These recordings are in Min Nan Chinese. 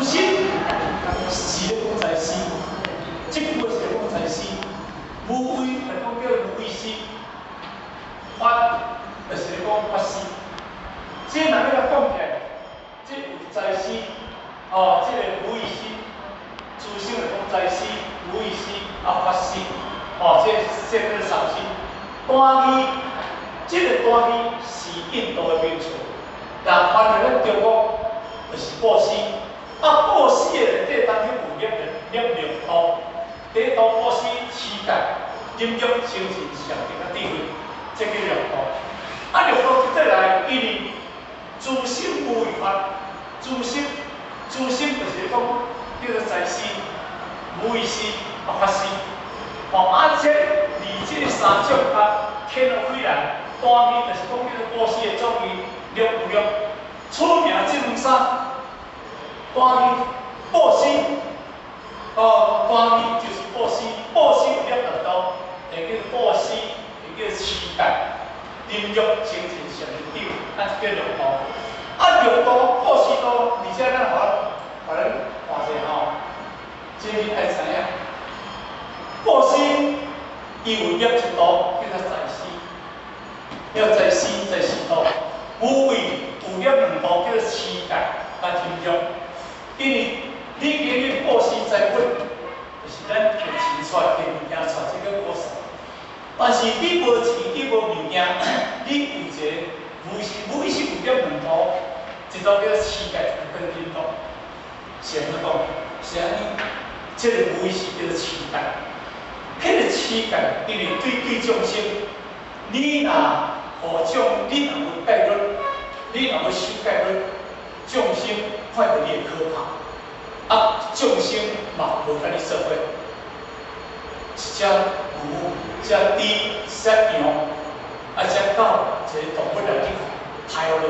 慈心是咧講財施，這句話是咧講財施，無畏就講叫無畏施，法就是咧講法施。這若欲來講起來，這有財施，哦，這個無畏施，慈心就講財施、無畏施啊法施，哦，這叫做三施。單字，這個單字是印度的名詞，但翻佇咱中國就是布施。啊，布施的內底當中有攝攝六度，第一度布施持戒、忍辱、精進、禪定佮智慧，這叫六度。啊，六度這來，因為慈心無畏法，慈心，慈心就是講叫做財施、無畏施、啊法施。哦，啊，這離這三種法天落開來，單字就是講叫做布施的總義，六有六，出名這兩三。單字布施，哦，單字就是布施，布施有攝六度，會叫做布施，會叫做持戒、忍辱、精進、禪定，啊，這叫六度。啊，六度布施度，而且咱予咱看者吼，這你愛知影。布施伊有攝一度，叫做財施，叫財施財施度。無畏有攝兩度，叫做持戒佮忍辱。因為你今日布施財物，就是咱摕錢出來，摕物件出來，這叫布施。但是你無錢，你無物件，你有一個無施，無施有攝兩度，一度叫做持戒，一度叫做忍辱。是按怎講？是按呢？這個無施叫做持戒。彼個持戒，因為對眾生，你若予眾，你若無戒律，你若無守戒律，眾生看著你會可怕，啊，眾生嘛無共你做伙。一隻牛，一隻豬，一隻羊，啊，一隻狗，一個動物來去刣落去。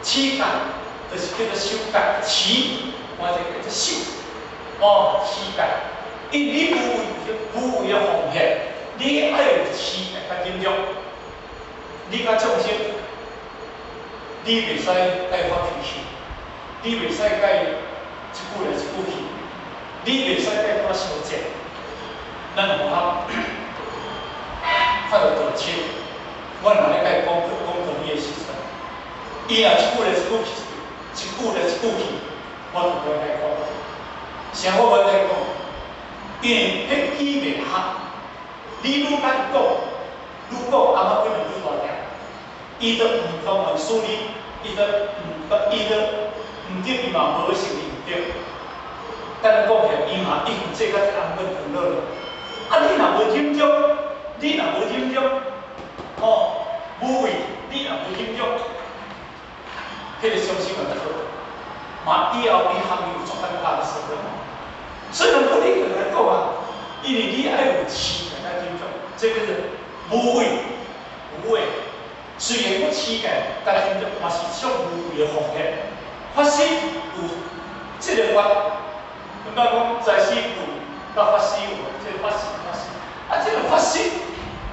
持戒就是叫做守戒，持，換一個叫做守，哦，持戒。因你無畏無畏的奉獻，你愛有持戒佮忍辱，你佮眾生，你袂使共伊發脾氣，你袂使共伊一句來一句去，你袂使共伊看相戰。咱有法看著道親，我若咧共伊講講道理的時陣，伊若一句來一句去，一句來一句去，我就無愛共伊講。啥我無愛共伊講？因為彼語袂合，你愈共伊講，愈講阿媽變得愈大條，伊就毋甘願輸你，伊就毋伊就毋對，伊嘛無承認毋對。等咱講起來，伊嘛已經做甲安穩安樂了。啊，你若無忍辱，你若無忍辱，吼，無畏，你若無忍辱，彼個相信嘛就好，嘛以後你含伊有足尷尬的社會。所以講，你共來講啊，因為你愛有持戒佮忍辱，這叫做無畏，無畏。雖然講持戒佮忍辱嘛是一種無畏的奉獻，法施有這個法，毋捌講財施有，佮法施有，這個法施法施，啊，這個法施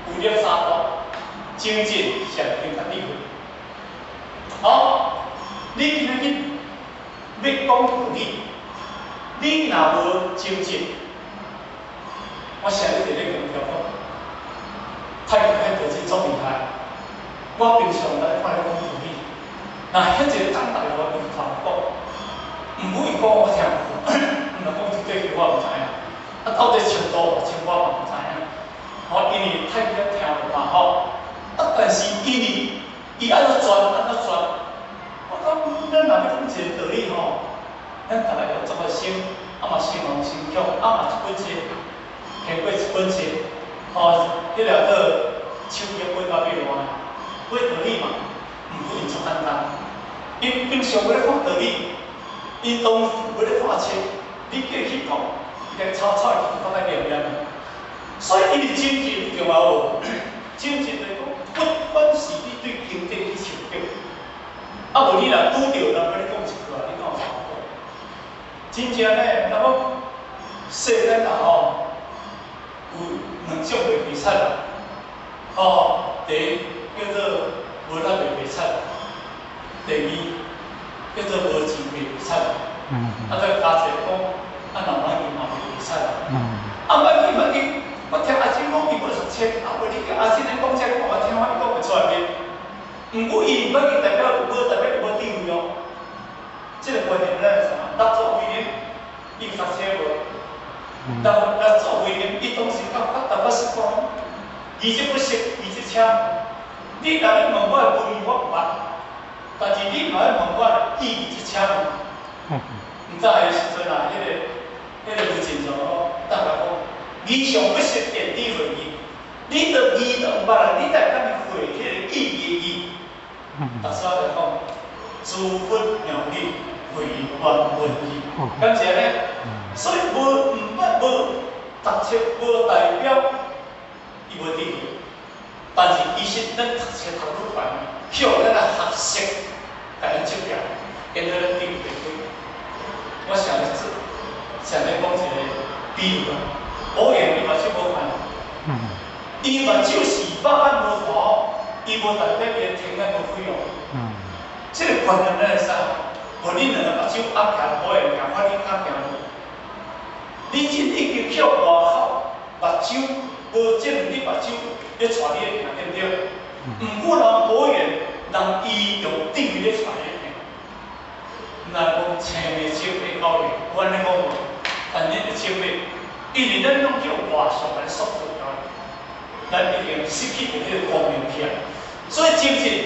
有攝三度，精進、禪定佮智慧。好，你今仔日欲講道理，你若無精進，我成日佇咧強調講，太極彼道真足厲害。我平常來看咧講道理，若遐濟講大話伊頭講，毋過伊講我聽無，毋若講一對句我毋知影，啊到底程度偌深我嘛毋知影。吼，因為太極聽無嘛吼，啊但是因為伊按怎傳按怎傳，我講咱若欲講一個道理吼，咱逐個要做個心，啊嘛心王心強，啊嘛一本冊，聽過一本冊，吼，彼個做手機背到尾爛，背道理嘛，毋過𪜶足簡單。𪜶平常無咧看道理，𪜶當無咧看冊，你叫伊去講，伊共抄抄去，攏愛念念。所以伊精進重要無？精進來講，不管是你對經典去尋找，啊無你若拄著人共你講一句啊，你敢有效果？真正呢，若講世間啊吼，有兩種袂袂慘啦，吼，第一叫做無力袂袂慘，第二叫做無錢袂袂慘。啊，再加一个講，啊，若無要緊嘛，會使啦。啊，無要緊，無要緊，我聽阿姊講伊無讀冊，啊，無你叫阿姊咧講這個，我聽我伊講會出來袂？毋過伊毋捌去代表無代表伊無智慧哦。這個觀念咱會啥？六祖慧能伊有讀冊無？六祖慧能伊當時甲發達法師講，義則不識，疑則愕。你若欲問我的文義，我毋捌；但是你若欲問我的意義，則愕。毋知的時陣啊，彼個無盡就講，大家講，疑尚不識，便知會義。你都義都毋捌啊，你才會當去會彼個意義的義。大師來講，諸佛妙理，會圓文義，敢是按呢？所以無毋捌無讀冊，無代表伊無智慧。但是其實咱讀冊讀愈懸，向咱來學習，共咱執掉，變做咱智慧開。我想咧做，想咧講一個比喻啊，保養伊目睭無看，伊目睭是肉眼無看，伊無代表伊的天眼無開哦。這個觀念咱會使，無你兩個目睭壓起來，保養行，看你較行無？你這已經向外口目睭無證明你目睭咧帶你咧行，對毋對？毋過人保養，人伊用智慧咧帶你行。若講青梅竹馬狗咧，有按呢講無？但恁會竹馬，因為咱攏叫外相來塑造了，咱已經失去著彼個光明去啊。所以精進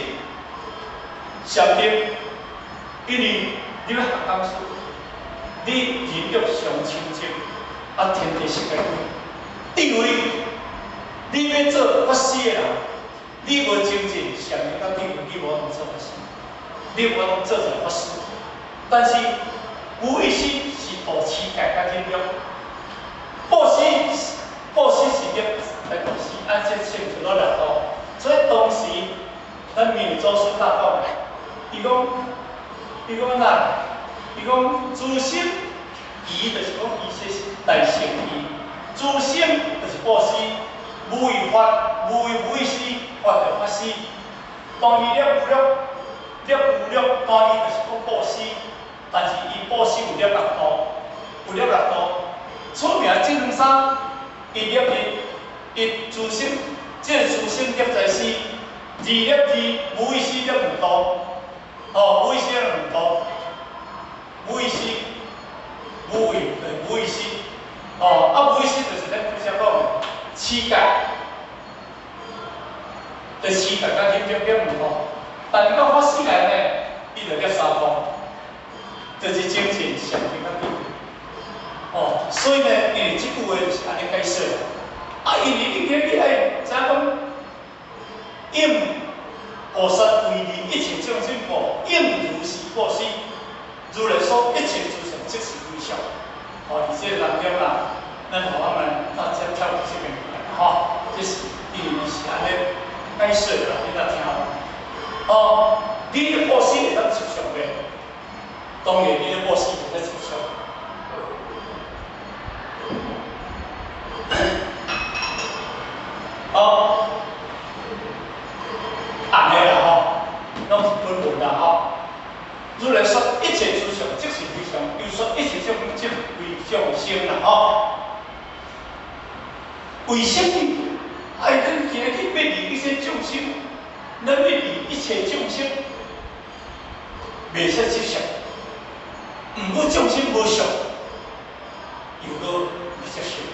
禪定，因為你欲學功夫，你人欲上清淨，啊，天地世界智慧，你欲做法師的人，你無精進禪定佮智慧，你無法度做法師，你無法度做一個法師。但是無畏施是度持戒佮忍辱，布施是業來布施，按這性質攞來度。所以當時咱明祖師大講，伊講哪？伊講諸心疑，就是講伊是大乘義，諸心就是布施，無畏法，無畏無畏施，法就法施。當伊了無了，了無了，當伊就是講布施，但是伊布施有了六度，有了六度。出名這兩三，一了一，一諸心，這個諸心業在施，二了二，無畏施了兩度，哦，無畏施了兩度，無畏施，無畏對無畏施，哦，啊無畏施就是咱拄才講的持戒，就持戒佮忍辱了兩度，但是到法師來呢，伊就了三度，就是精進禪定佮智慧。哦，所以呢，因為這句話就是按呢解釋。啊，因為你今日愛知影講，應菩薩為利一切眾生故，應如是布施。如來說一切諸相即是非相。哦，佇這個當中啦，咱予我們大家跳這邊來，吼，這是因為是按呢解釋啦，你若聽無？哦，你咧布施會當執相袂？當然，你咧布施會當執相。哦，按呢啦吼，攏是本文啦吼。如來說一切諸相即是非相，又說一切眾生即非眾生啦吼。為什麼愛咱今日去滅利一切眾生？咱欲利一切眾生，袂使執相。毋過眾生無相，又閣袂接受。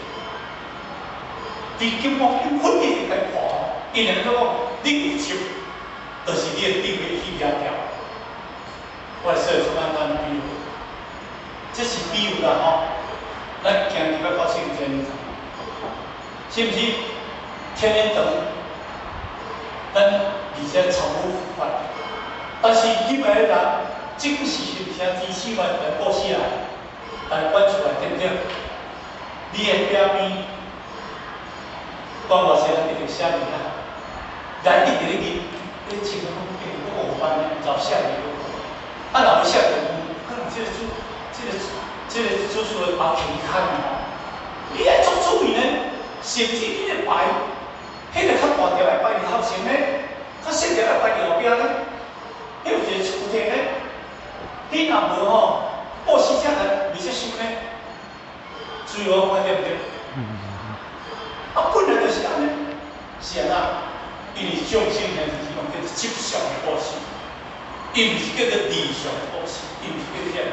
佇金剛經佛一直共看，伊兩個講，你有執，就是你的智慧去壓掉。我來說個簡單比喻，這是比喻啦吼。咱行入去考試天靈堂，是毋是？天靈堂，咱而且參悟佛法，但是入來的人，這個是是毋是天四萬來布施來，來管出來對毋對？你的壁邊，講偌濟人一定寫字啊，人一直咧認，你穿講欸，我五班呢，毋知有寫字無？啊，若無寫字，可能這個主事的包皮較吼，你愛足注意呢，甚至你咧排，彼個較大條愛擺佇頭前呢，較細條愛擺佇後壁呢，彼有一個出題呢，你若無吼，布施遮來袂使收呢？注意我看對毋對？啊，本來就是按呢，是按怎？因為眾生現是用叫做執相的布施，伊毋是叫做離相的布施，伊毋是叫做遐個。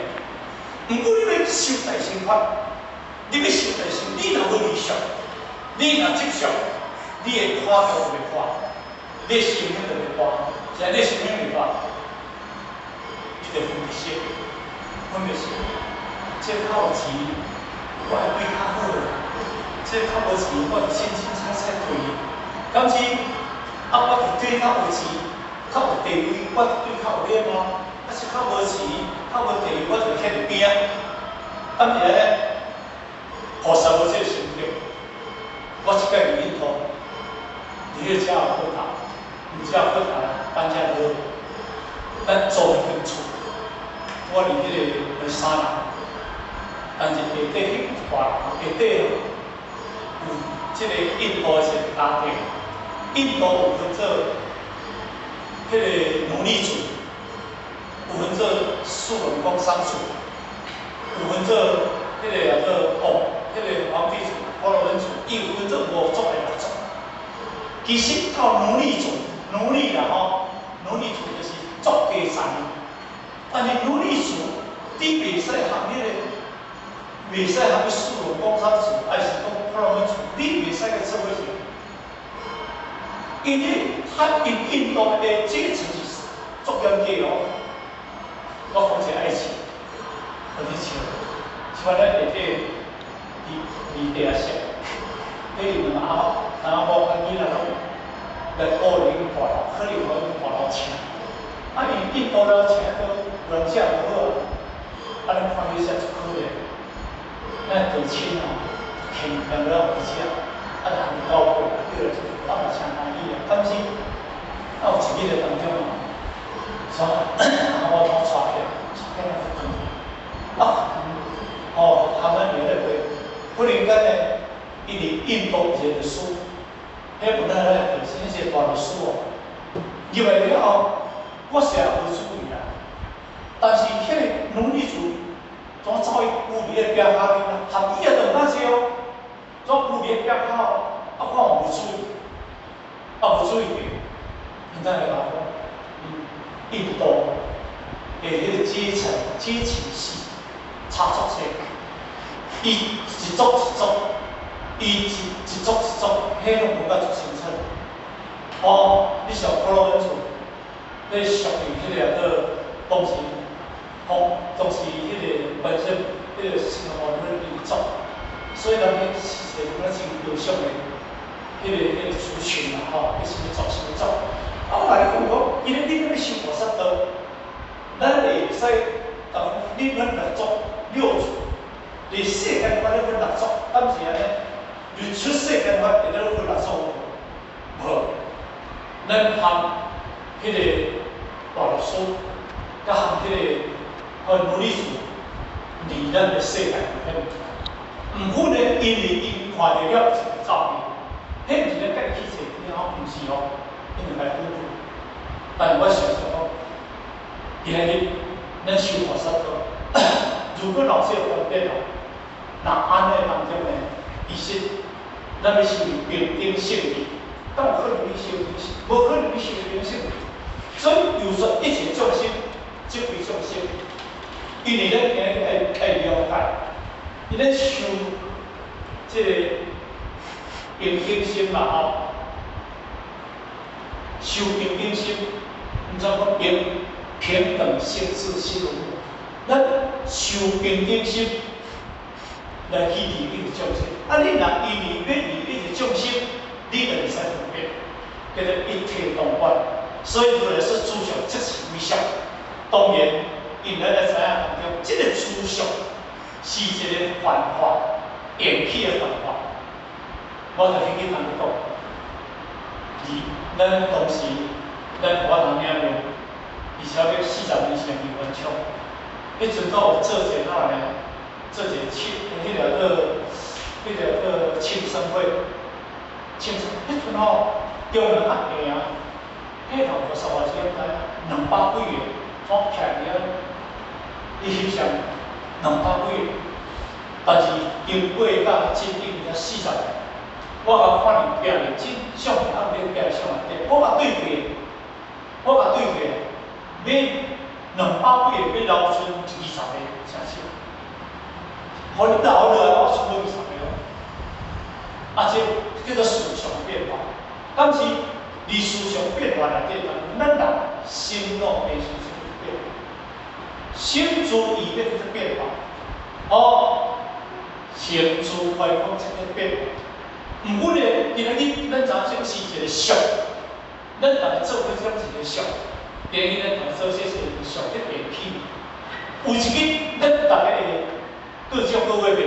毋過你欲修大乘法，你欲修大乘，你若無離相，你若執相，你的看度袂破，你的心胸就袂大，是按你心胸袂大，你就分別識，分別識，這較有錢，我愛對較好；這較無錢，我就凊凊彩彩對伊。敢是啊，我就對較有錢、較有地位，我就對較有禮貌；啊是較無錢、較無地位，我就徛佇邊仔。敢是按呢？菩薩無這個心境。我這擺佇印度，佇彼個加爾各答，毋是加爾各答啦，班加羅爾，咱租一間厝，我佇彼個三樓，但是下底彼一大樓下底有這個印度的一個家庭，印度有分做彼個奴隸主，有分做私人工商主，有分做彼個叫做哦，彼個皇帝族、婆羅門族，伊有分做五族的六族。其實到奴隸族，奴隸啦吼，奴隸族就是足低層的。但是奴隸族，你袂使含彼個，袂使含彼私人工商主，還是講婆羅門族，你袂使共做伙食。因為他因印度的階層是足嚴格哦。我講一個愛情，予你笑，是咱下底佇佇地下室，彼兩個阿阿某佮囡仔攏來顧恁大樓，可能予𪜶大樓請。啊，因印度了請都有人食無好啊，啊，恁看彼食足可憐，咱父親哦，牽兩個回食，啊，人交過叫來啊嘛誠歡喜啊，敢是啊有一日當中哦，從阿某帶起來，帶起來去轉，啊，哦，他們也咧過，忽然間呢，伊佇印度一個律師，彼本來咧就是一個大律師哦，入來了後，我實在無注意啦，但是彼個奴隸主怎走去跣佇彼個壁跤面啊，含伊也都毋敢坐哦，怎跣佇彼個壁跤，啊，我嘛無注意，啊無注意著，𪜶才會甲我講，印度的彼個階層階級是差足濟，伊一族一族，伊一一族一族，彼攏分甲足清楚。哦，你像婆羅門族，彼屬於彼個叫做當時，吼，當時彼個完全彼個新加坡咧民族，所以人彼是一個感覺真高尚的，彼個族群啦，吼，彼啥物族啥物族。啊，我共你講講，今日你欲修菩薩道，咱會使共你分六族六族，佇世間法咧分六族，敢是按呢？你出世間法會當分六族無？咱含彼個大律師，佮含彼個奴隸主，離咱的世界有遐毋同。毋分咧，因為𪜶看著了就走去，彼毋是咧共伊去坐你吼，毋是哦，𪜶就共伊分開。但是我想想講，今仔日咱修菩薩道，如果老這個觀點哦，若按呢當中呢，其實咱欲修平等性義，敢有可能去修平等？無可能去修平等性義。所以又說一切眾生，即非眾生，因為咱今日愛了解，伊咧修這個平等心嘛吼，修平等心，毋知講平平等性自性，咱修平等心來去利益眾生。啊，你若因為欲利益眾生，你就會使分別，叫做一體同觀。所以如來說諸相即是非相。當然，因咱來知影當中，這個諸相是一個幻化、緣起的幻化。我就去去同你講，而咱當時咱我當領命，而且欲40年前去原廠，彼陣閣有做一個哪呢？做一個慶，彼個叫慶生會，慶生，彼陣吼中人較平啊，彼頭個十外錢知影？200幾個，怎徛佇遐？你翕相， 200幾个，但是經過到這已經才40年，我共看見壁裡這相片暗底壁相內底，我共對過，我共對過，買200幾个，欲留剩20個，誠少。予你留落來，我剩無20個咯。啊，這叫做思想變化。敢是佇思想變化內底，咱人心腦病是這個變化，心智意欲這個變化，哦，情志懷講這個變化。毋過呢，今仔日咱知影這是一個俗，咱逐个做伙這是一個俗，今日咱逐个做這是一個俗的地氣。有一日，咱逐个會各照各位袂？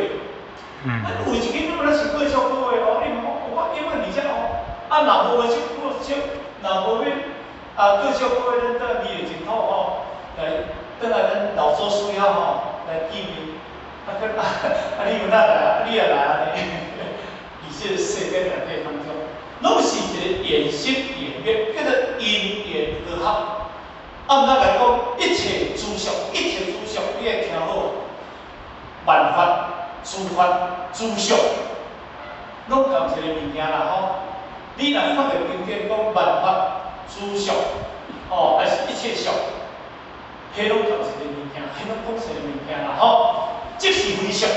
咱有一日，咱是各照各位哦。你問我，我因為而且哦，啊，若無欲各照，若無欲啊，各照各位，咱倒來淨土吼，來轉來咱老祖師遐吼來見面。啊，閣啊，啊，你有哪來啊？你也來啊？佇這個世間內底當中，攏是一個緣生緣滅，叫做因緣和合。按咱來講，一切諸相，一切諸相，你愛聽好，萬法、諸法、諸相，攏仝一个物件啦吼。你若看著經典講萬法、諸相，哦，還是一切相，彼攏仝一个物件，彼攏講一個物件啦吼。這是非相，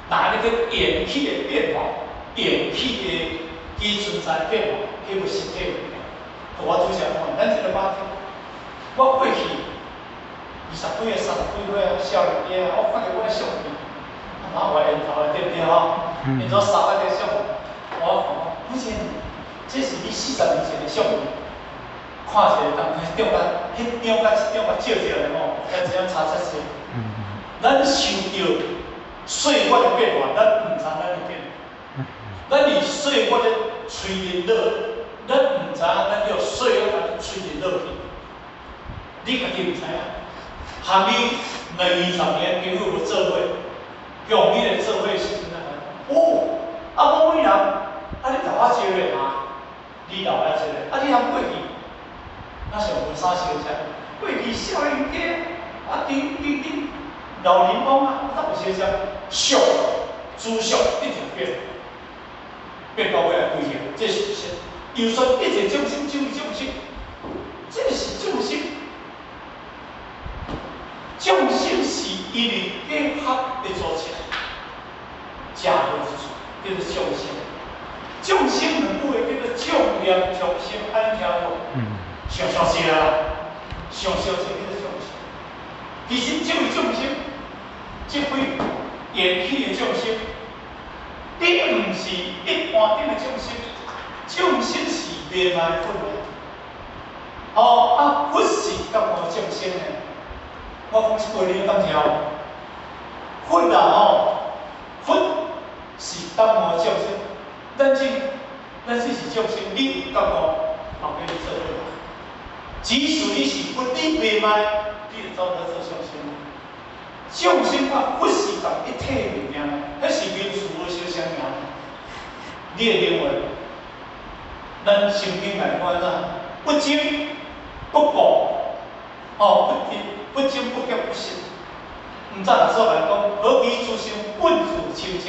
若你去緣起的變化，緣起的基存在變化，彼無實體物件。予我拄才講，咱這个肉體，我過去20幾歲、30幾歲啊，少年家，我看著我的相片，啊，我緣投的對毋對吼？緣投三百個相片，我看，父親，這是你40年前的相片，看一个當彼張甲彼張佮這張佮照照的吼，才知影差遮濟。咱受著歲月的變化，咱毋知咱的變化。咱佇歲月咧催恁老，咱毋知影咱叫歲月共咱催恁老去。你家己毋知影，和你兩二十年朋友無做伙，共你來做伙時陣啊，哦，啊某某人，啊你老遐少咧哈，你老遐少咧，啊你通過去，若上無啥相像，過去少年家，啊頂頂頂老檸檬啊，煞無相像，相，諸相一定變，變到尾來歸去，這是實。又說一切眾生就是眾生，這是眾生。眾生是因為假合的組成，假合之處叫做眾生。眾生兩句話叫做眾念眾生，按聽無？想想是啊，想想是叫做眾生。其實這位眾生，這位緣起的眾生，你毋是一般頂的眾生，眾生是迷茫佛的。哦，啊，佛是覺悟眾生的。我講這句你敢聽無？佛啊吼，佛是覺悟眾生。咱這是眾生，你有覺悟，後壁你做佛。即使你是佛，你袂賣，你就走來做眾生。眾生佮佛是仝一體的物件，彼是名詞無相相爾。你會認為，咱聖經來講怎？不堅不固，哦，不堅不堅不強不實。毋知若所來講，何其自性本自清淨，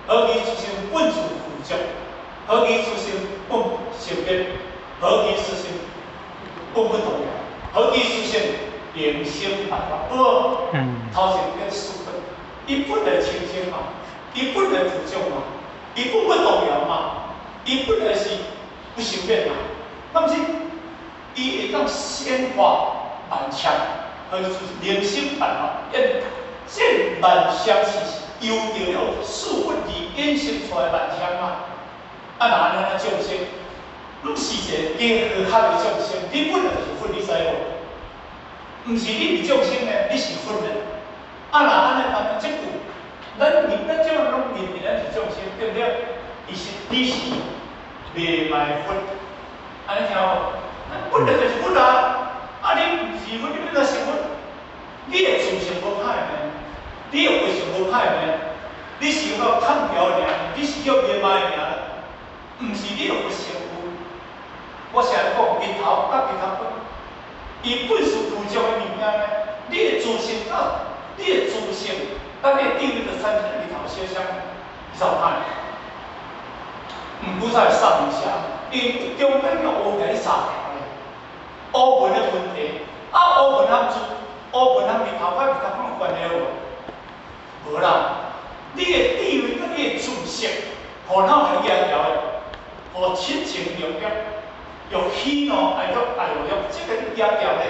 何其自性本自具足，何其自性本不生滅，何其自性本不動搖，何其自性能生萬法。有無？頭前變四分，伊本來清淨嘛，伊本來具足嘛，伊本不動搖嘛，伊本來是不生滅嘛，敢毋是？伊會當顯化萬象，何其能生萬法，這萬象是由著了四分而衍生出來萬象嘛。啊，若按呢咱眾生，攏是一個假和合的眾生，你本來就是佛，你知無？毋是你是眾生呢，你是佛呢。啊，若按呢按呢這句，咱認咱這馬攏認為咱是眾生，對毋對？其實你是迷茫佛，按呢聽無？咱本來就是佛啊！啊，你毋是佛，你欲按怎成佛？你的自性無歹呢，你的佛性無歹呢，你是用到空調爾，你是叫迷茫爾，毋是你的佛性有。我成日講日頭佮日頭本，伊本是具足的物件呢。你的自性佮你的自性，佮你的智慧就產生日頭相相，你就歹。毋過才會送一下，因為中間個烏來三條咧，烏雲的問題，啊烏雲含珠，烏雲含日頭，佮日頭有關係無？無啦，你的智慧佮你的自性，予哪有共你壓牢的？予七情六欲，欲喜怒哀樂愛惡欲，這個你壓牢的，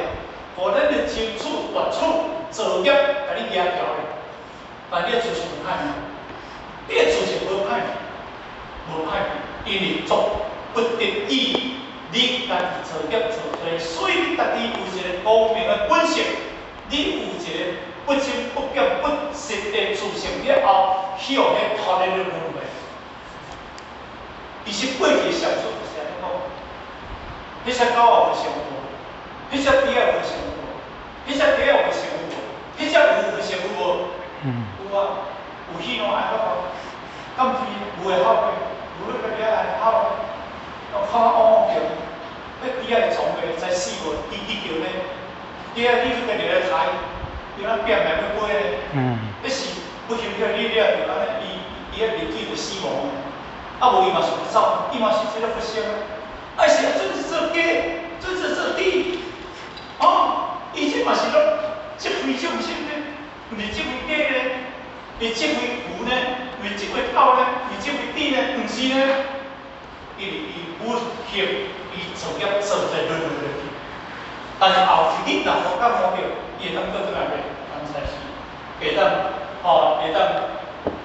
予咱的爭取奪取造業，共你壓牢的。但你的自性有歹嗎？你的自性無歹，無歹，因為作不得已，你家己造業造罪，所以你家己有一個光明的本性，你有一個不增不減不失的自性了後，去予彼脫咧輪迴。其實過去的禪師就是按呢講，彼隻狗仔有成無？彼隻豬仔有成無？彼隻雞仔有成無？彼隻牛有成無？有啊，有喜怒哀樂啊，敢毋是牛會吼的，牛咧家己愛吼，哦，看汪汪叫，彼豬仔會撞袂，知死無？伊伊叫呢？豬仔你去家己來刣，伊若變來欲飛咧，彼是不休息你了就按呢，伊伊个日記就死亡。啊，無伊嘛是有走，伊嘛是這個佛性啊。啊，是啊，準是做雞，準是做豬，哦，伊這嘛是攏這非眾生呢，毋是這非雞呢，是這非牛呢，毋是這非狗呢，是這非豬呢，毋是呢。因為伊不幸，伊造業造在輪迴落去。但是後期你若佛教看著，伊會當倒轉來袂？當才是會當，吼，會當，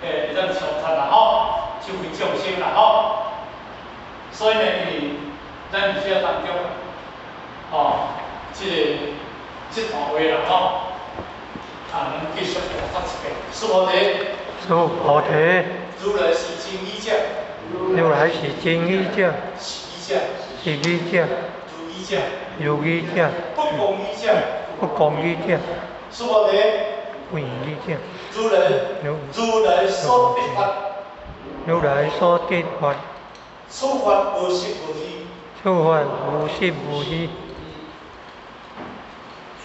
會當超脫啦，吼。就為眾生啦，吼！所以呢，因為咱佇這當中，吼，這個這段話啦，吼，啊，咱繼續來讀一遍。須菩提，須菩提，如來是真語者，如來是真語者，是語者，是語者，如語者，如語者，不共語者，不共語者，須菩提，不言語者，如來，如來所得法。如來所得法，此法無實無虛。此法無實無虛。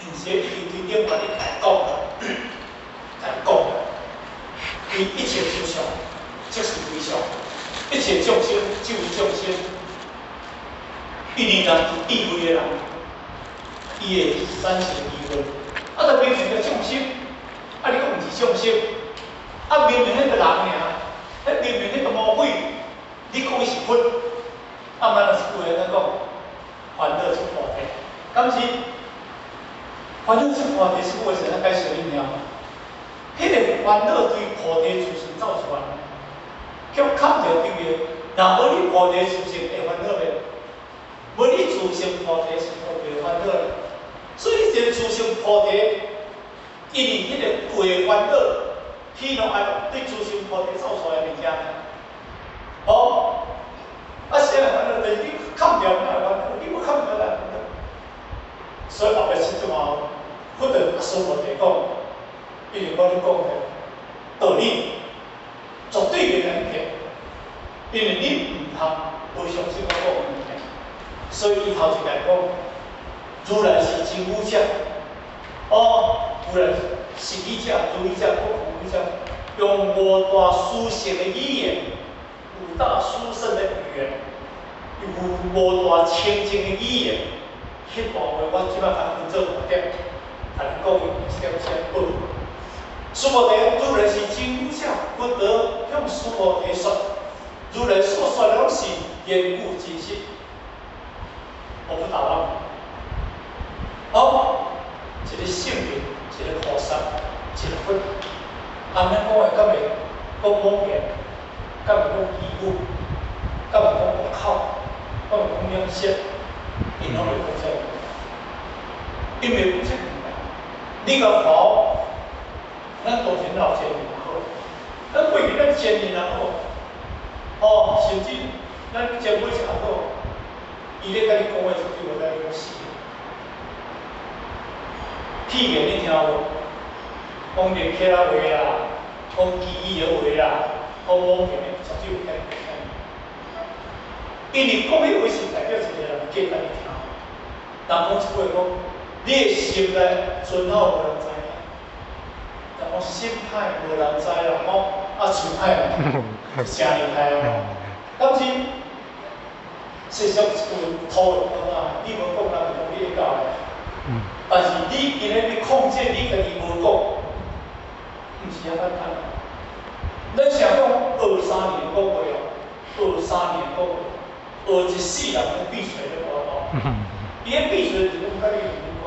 現時已經對頂懸咧來講，來講，伊一切諸相，即是非相；一切眾生，即為眾生。因為人有智慧的人，伊會產生疑問。啊，就明明個眾生，啊，你講毋是眾生，啊，明明彼個人爾。彼明明彼個魔鬼，你講伊是佛，啊，咱若是句話按怎講？煩惱出菩提，敢是？煩惱出菩提是句話是按怎解釋你聽無？彼個煩惱對菩提自性走出來，叫崁著對個。若無你菩提自性會煩惱袂？無你自性菩提是無煩惱的。所以你一個自性菩提，因為彼個大煩惱。喜怒哀樂對自性菩提走出來的物件，哦，啊，啥會煩惱？就是你崁著才會煩惱，你無崁著哪會煩惱？所以後壁這陣啊，佛就甲須菩提講，因為我咧講的道理，絕對袂共你騙，因為你毋通無相信我講的物件，所以伊頭一擺講，如來是真語者，哦，如來是語者、如語者、不共語者，用五大殊勝的語言，五大殊勝的語言，用五大清淨的語言，彼段話我這擺共分做五點，共你講一點先報。須菩提，如來是真語者，佛陀向須菩提說，如來所說的攏是言語真實，我不打妄。好，一個聖人，一個菩薩，一個佛，按呢講的，敢會講妄言？敢會講虛語？敢會講惡口？敢會講兩舌？𪜶攏袂講這個，𪜶袂講這個。你共佛，咱當前老前人也好，咱過去咱前人也好，哦，甚至咱前輩也好，伊咧共你講話，絕對無共你講死。屁言你聽無？講連客話啦，講奇異的話啦，講妄言的，絕對無共你講。因為講彼話是代表一個人假共你聽。人講一句話講，你的心內尊好無人知影，講心歹無人知啦吼，啊喙歹嘛，誠厲害哦。但是世上一句土話講啊，你無講，人就講你會教的。但是你今日欲控制你家己無講，毋是遐簡單。咱想講學3年講話哦，學三年講話，學一世人攏閉嘴咧無法度。伊彼閉嘴就是講佮你認真講，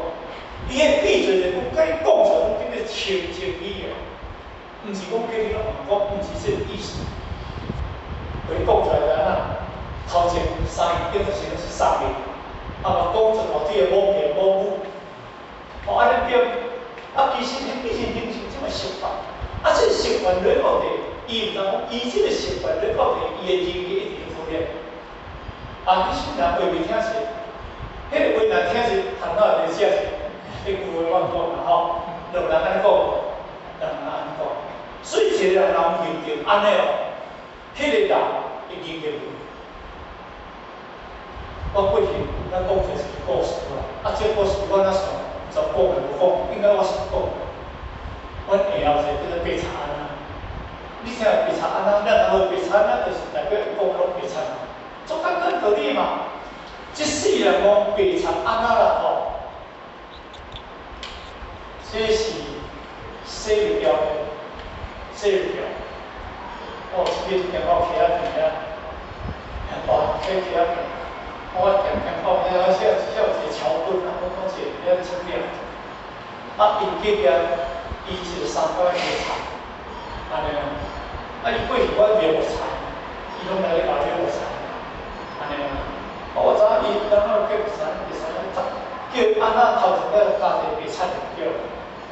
伊彼閉嘴就是講佮你講出來攏叫做清淨語的，毋是講叫你攏毋講，毋是這個意思。予你講出來就按怎？頭前3年變做成是3年，啊嘛講一大堆的妄言妄語，哦按呢對。啊，其實彼是人生這麼習慣，啊，這個習慣落到底，伊毋知講，伊這個習慣落到底，伊的人格一直咧苦練。啊，你雖然話袂聽是，彼個話若聽是，含到會寫是，彼句話我毋講啦吼，有人按呢講無？人按呢講，所以一個人若有認定按呢哦，彼個人會人格無。我過去咱講這是個故事啦，啊，這個故事我若算毋知講會無講，應該我是講。阮下後一個叫做白賊安仔，你聽白賊安仔，咱若學白賊安仔，就是代表伊講攏白賊，足簡單道理嘛。這世人講白賊安仔啦吼，這是洗袂掉的，洗袂掉。我有一日行到溪仔邊遐，大溪溪仔邊，我行行到遐，遐遐有一個橋墩啊，我看一個遐出了，啊，𪜶隔壁伊一個三角的菜，按呢啊，啊，伊過去我賣木菜，伊攏來咧共買木菜，按呢啊，啊，我知影伊當下叫白賊，白賊叫按怎頭前個加一個白賊就對，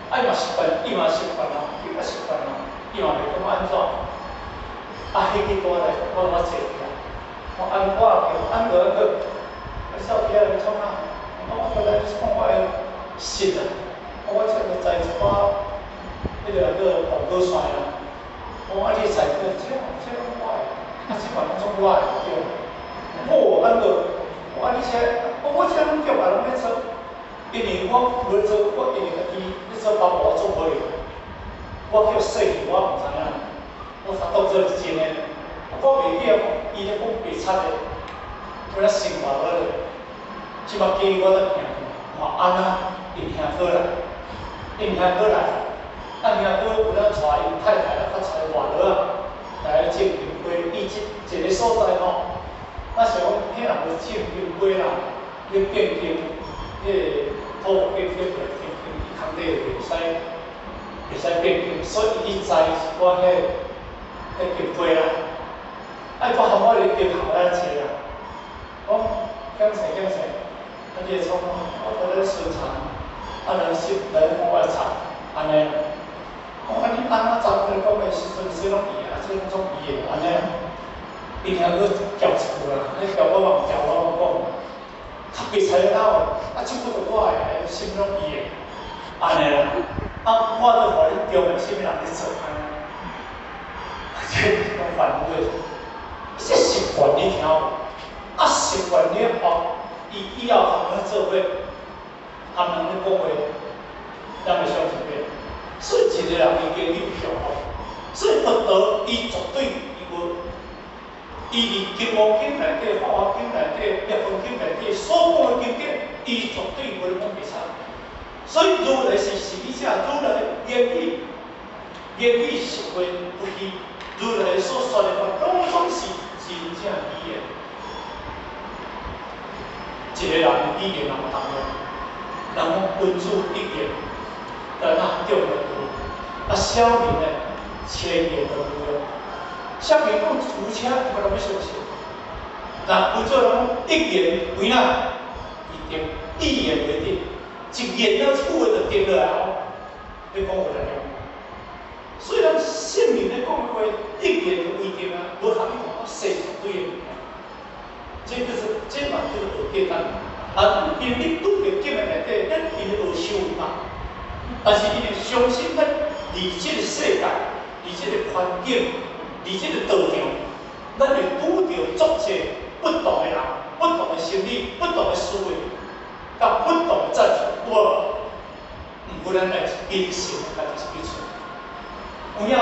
啊，伊嘛習慣，伊嘛習慣啊，伊較習慣啊，伊嘛袂講按怎，啊，彼個我來，我坐起來，我按我叫按落按去，啊，走起來創啥？我回來就是講我的心啊，我這個栽一寡，彼個叫黃果蒜啊，我講啊，你栽這這攏我的，啊，這款攏總我的對。我按落，我啊你這，我這攏叫別人咧做，因為我無做，我因為家己咧做包我做無了，我叫說去我毋知影，我才當做是真的，我袂記伊咧講白賊的，我咧生活落咧，這擺記我咧聽，嘛按怎𪜶兄哥來，𪜶兄哥來，啊兄哥有影帶𪜶太太啊，較帶外勞啊來種金瓜，伊這一個所在吼，咱想講彼若無種金瓜啦，咧變更，彼個土木變更來變更，伊空地袂使變更，所以伊栽一寡彼金瓜啦，啊伊閣含我咧金行來坐啦，講感謝感謝，啊你會創啥？我佇咧巡查，啊來收來看我的田，按呢。講啊你按怎昨昏講的時陣，這攏伊的，啊這攏總伊的，按呢。伊聽閣叫一句啦，彼叫我嘛毋叫我講，較白賊了啊，這句就我的，啥物攏伊的，按呢啦。啊，我就予恁中的啥物人咧做按呢？這是講凡夫的，這習慣你聽無？啊，習慣了後，伊以後含人做伙，含人咧講話，咱會相信變。所以一個人伊經歷強吼，所以佛陀伊絕對伊無，伊佇金剛經內底、法華經內底、涅槃經內底所講的經典，伊絕對無咧講白賊。所以如來是實義者，如來言語言語實話不虛，如來所說的話，攏總是真正語的。一個人的語言若無同樣，人講君子一言，但那中了毒，啊，小人呢，千言都無用。小人講一句車，我攏欲相信。若君子人講一言為哪？為定，一言為定，一言了，這句話就定落來哦。你講有力量。所以咱聖人咧講的話，一言就為定啊，無含你講細一堆的物件。這叫做這嘛叫做學簡單。啊，因為你拄著經的內底，咱因為學修嘛。但是因為相信咱佇這個世界，佇這個環境，佇這個道場，咱會拄著足濟不同的人、不同的心理、不同的思維，佮不同的戰術，無？毋過咱愛謹慎，家己去揣。有影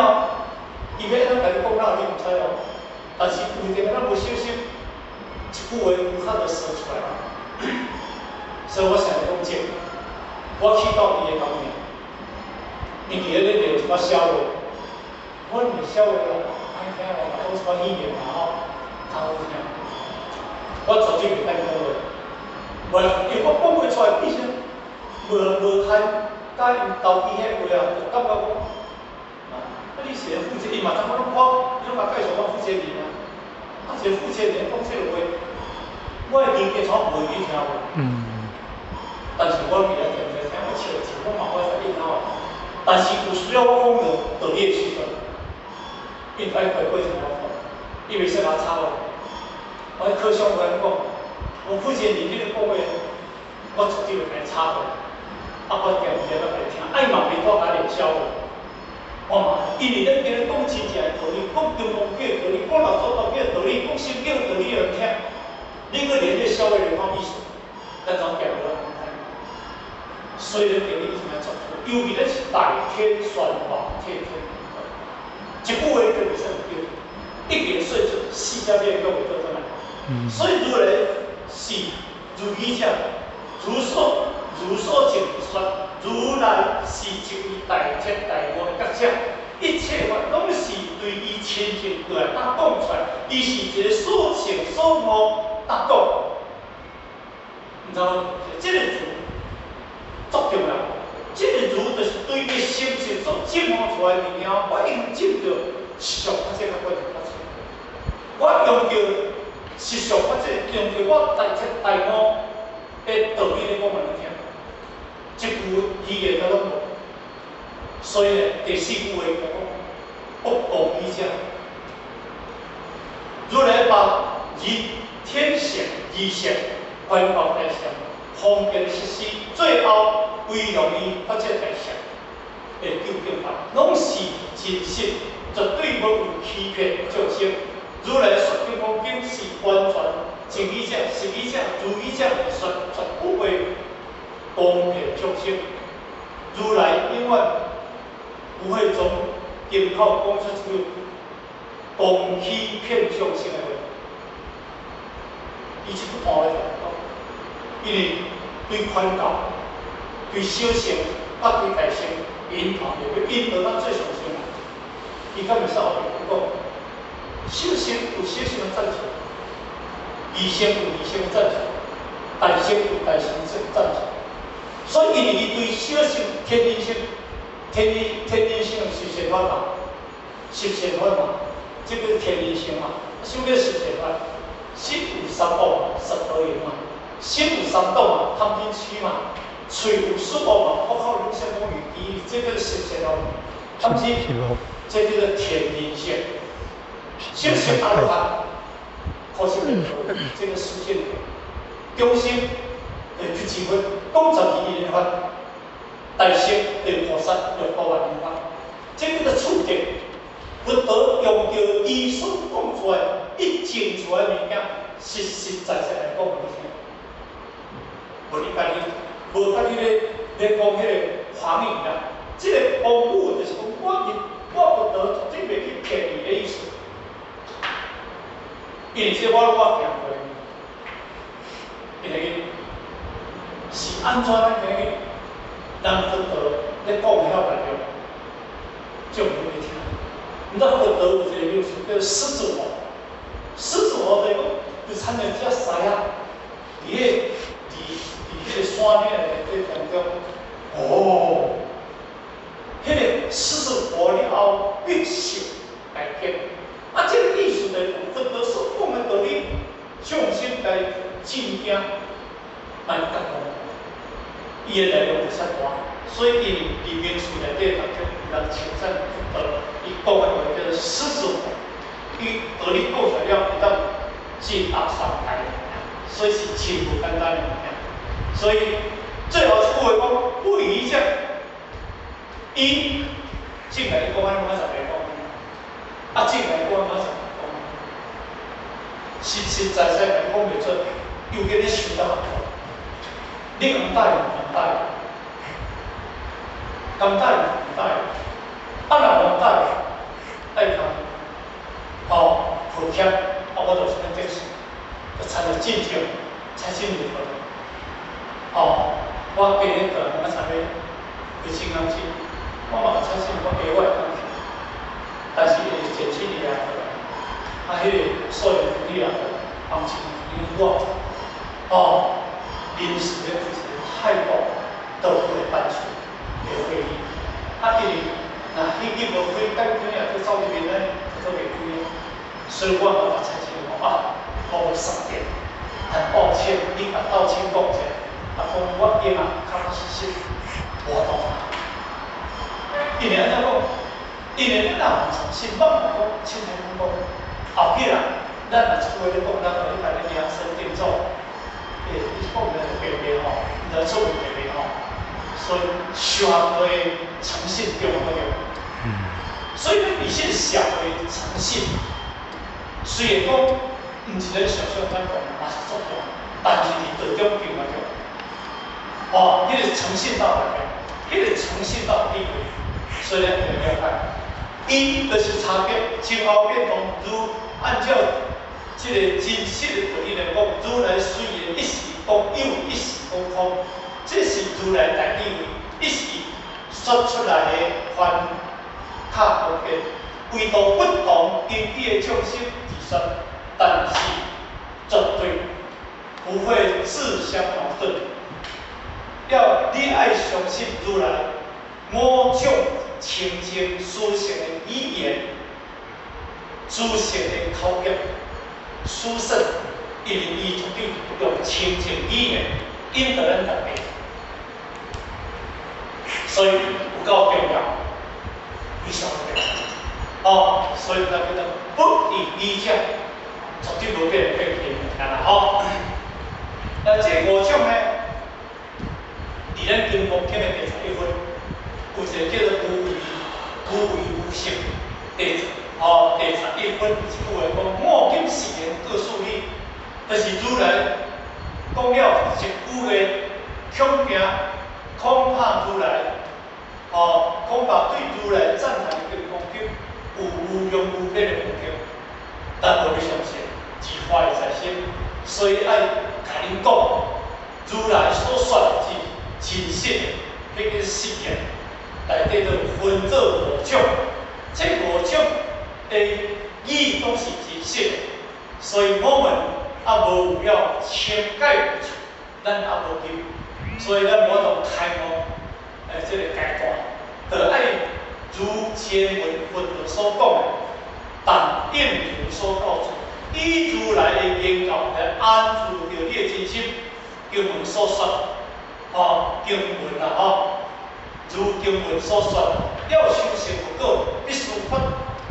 伊欲按怎共你講，哪你毋知哦。但是有陣咱無小心，一句話有可就說出來。所以我成日講這，我去到伊的後面，伊佇咧咧念一寡痟話，我念痟話啦，歹聽啦，講一寡語言啦吼，較好聽。我絕對袂當講話，無，因為我講袂出來，變成無無限佮𪜶投機彼話啊，就感覺講，啊，你是個負責，伊嘛知影我攏看，伊攏共介紹我負責人啊，啊，一個負責人講這個話，我的人格怎無會去聽無？但是我攏佇遐聽聽聽，我笑笑，我嘛我會應啊。但是有需要我講著道理的時陣，伊愛乖乖聽我講，伊袂使共我插我。我課上我講，我負責人你咧講話，我絕對會共伊插過。啊，我定定來聽，啊，伊嘛袂拖共練痟話。我嘛，因為咱今日講親情的道理，講金剛經的道理，講六祖道經的道理，講心經的道理，予人聽。你閣連這痟話來講意思，咱怎行無啊？所以咱今日一定愛作主，尤其咱是大天宣法，替天一句話就袂使毋對，一經說出，四者變閣袂倒轉來。所以如來是如語者，如所證說，如來是一位大徹大悟的覺者，一切法攏是對伊親證過來搭講出來，伊是一個所證所悟搭講，毋知無？這個如足重要，這個如就是對伊心性所證悟出來的物件，我已經證著實相法界較懸較清。我用著實相法界，用著我大徹大悟的道理咧講予你聽，一句語言都攏無。所以呢，第四句話講不共語者，如來把日天相、二相、觀法大相、方便實施，最後歸向於法界大相的究竟法，攏是真實，絕對無有欺騙眾生。如來說金剛經是完全淨語者、實語者、如語者來說，絕不會誑騙眾生。如來永遠不會從金口講出這個誑欺騙眾生的話。伊這句話來講，因為對寬教、對小乘、佮對大乘，𪜶同的，𪜶到咱最上乘啊！伊敢會使後面講，小乘有小乘的讚頌，二乘有二乘的讚頌，大乘有大乘的讚頌。所以，因為伊對小乘天人乘、天人乘十善法嘛，十善法嘛，這個天人乘嘛，什麼叫十善法？心有三惡嘛，十惡業嘛；心有三毒嘛，貪嗔痴嘛；喙有四惡嘛，惡口如聲風語，伊這個十善惡，他們是這叫做天人乘。小乘阿羅漢，可惜這個實現中乘的辟支佛，講12因緣法；大乘的菩薩六度萬行法，這叫做次第。佛陀用著伊所講出來、伊證出來的物件，實實在在來講予你聽。無你家己，無家己咧講彼個謊言啦。這個功夫就是講，我佛陀絕對袂去騙你的意思。因為這我攏捌行過，因為是按怎咱今日咱佛陀咧講的遐內容，就唔會聽。毋知佛陀有一個名詞叫獅子王，獅子王就是講，就親像隻獅仔，佇彼個山頂的當中，哦，彼個獅子王了後必受大劫。啊，這個意思就是佛陀所講的道理，眾生該真驚，來覺悟，伊的內容就較大，所以伊佇名詞內底當中，人稱讚佛陀，伊講的話叫做獅子王，伊道理講出來了，會當震壓三界，所以是真無簡單的物件。所以最後一句話講，不疑者，伊正來講，安尼馬上來講。啊，正來講馬上來講，實實在在來講袂出，尤其你想得較大，你敢答應毋答應？敢答應毋答應？啊，若無答應，啊，因為若彼日無開，等可能去走入面咧，就做袂開。所以我嘛才知講啊，我無十點，很抱歉，你共道親講者，啊，講我今仔確確實實無當啊。因為按怎講？因為咱若無誠信，我毋講凊彩講，後壁啦，咱若一句話咧講，咱就咧共你量身定做。欸，你講的白白吼，毋知出問題袂吼？所以社會誠信重要不重要？所以咱伫社會誠信，雖然講毋是咱想象咱講嘛是足重，但是佇道中更較重。哦，彼個誠信到內面，彼個誠信到地位，所以咱要了解。一就是差別，前後變動，如按照這個真實的道理來講，如來雖然一時講有，一時講空，這是如來大智慧一時說出來的寬較方便，為度不同根基的眾生而說，但是絕對不會自相矛盾。要你愛相信如來五種清淨殊勝的語言、殊勝的口業、殊勝，因為伊絕對用清淨語言引導咱大家，所以有夠重要，非常重要。哦，所以咱叫做不異語者，絕對無變變變物件啦吼。那這五種呢，佇咱金剛經的第十一分，有一個叫做無為無為無色，第十一分有一句話講：我今誓言告訴你，就是如來講了一句話，恐驚恐怕如來，哦，恐怕對如來讚歎的金剛經有無量無邊的福德，但無你相信，自懷在心，所以愛共恁講，如來所說的是真實的，彼個實驗內底就分做五種，這五種的義攏是真實的，所以我們猶無有了千界無處，咱猶無入，所以咱無法度開悟，這個階段，就愛如前文佛陀所講的，但應如所教授，以如來的言教來安住著你的真心，經文所說，吼，經文啦吼，如經文所說，要修成佛果，必須發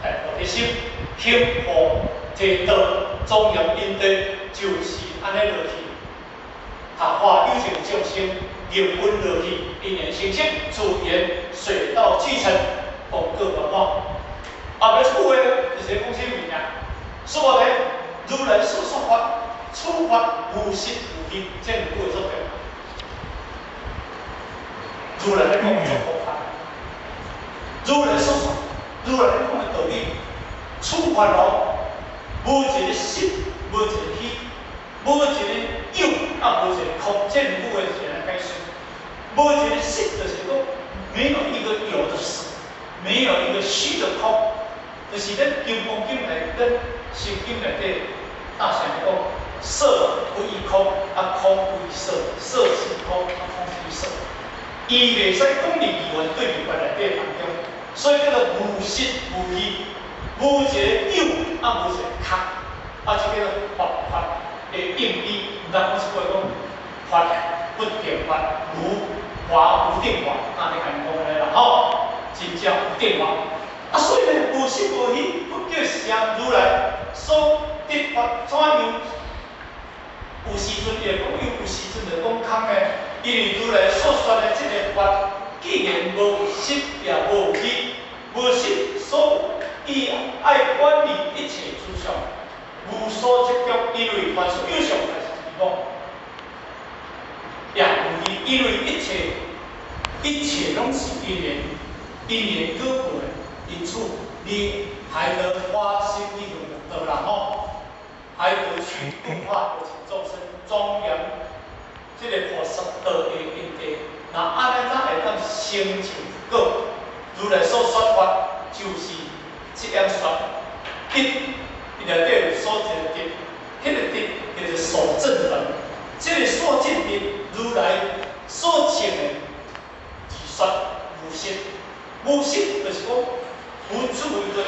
大菩提心，行菩提道，莊嚴因地，就是按呢落去。度化有情眾生，業分落去，因緣成熟，自然水到渠成，功果圓滿。後壁這句話就是講啥物件？說話咧，如來所說法，此法無實無虛，這兩句話做對。如來咧講做佛法，如來所說，如來咧講的道理，此法哦，無一個實，無一個虛，無一個有，啊，無一個空，這兩句話是按呢解釋。無一個實，就是講沒有一個有的實，沒有一個虛的空，就是咱金剛經內跟心經內底大乘咧講，色不異空，啊空不異色，色即空，啊空即色。伊袂使講佇二元對立內底當中，所以叫做無實無虛，無一個有，啊無一個空，啊這叫做佛法的應義。毋知講一句話講，法不定法，如法無定法，按呢共𪜶講按呢啦吼，真正無定法。啊，所以呢，無實無虛，佛叫成如來所得法怎樣？有時陣伊會講有，有時陣就講空的。因為如來所說的這個法，既然無實也無虛，無實所以愛遠離一切諸相，無所執著，因為凡所有相，才是虛妄。也無虛，因為一切一切攏是因緣，因緣果報的，因此你還得發心去行道啦吼，還得去度化有情眾生，莊嚴這個菩薩道的因地，那按呢才會當成就佛果。如來所說法就是這樣說，得，伊內底有所一個得，彼個得叫做所證分，這個所證得如來所證的，是說無實，無實實就是講無住一個有，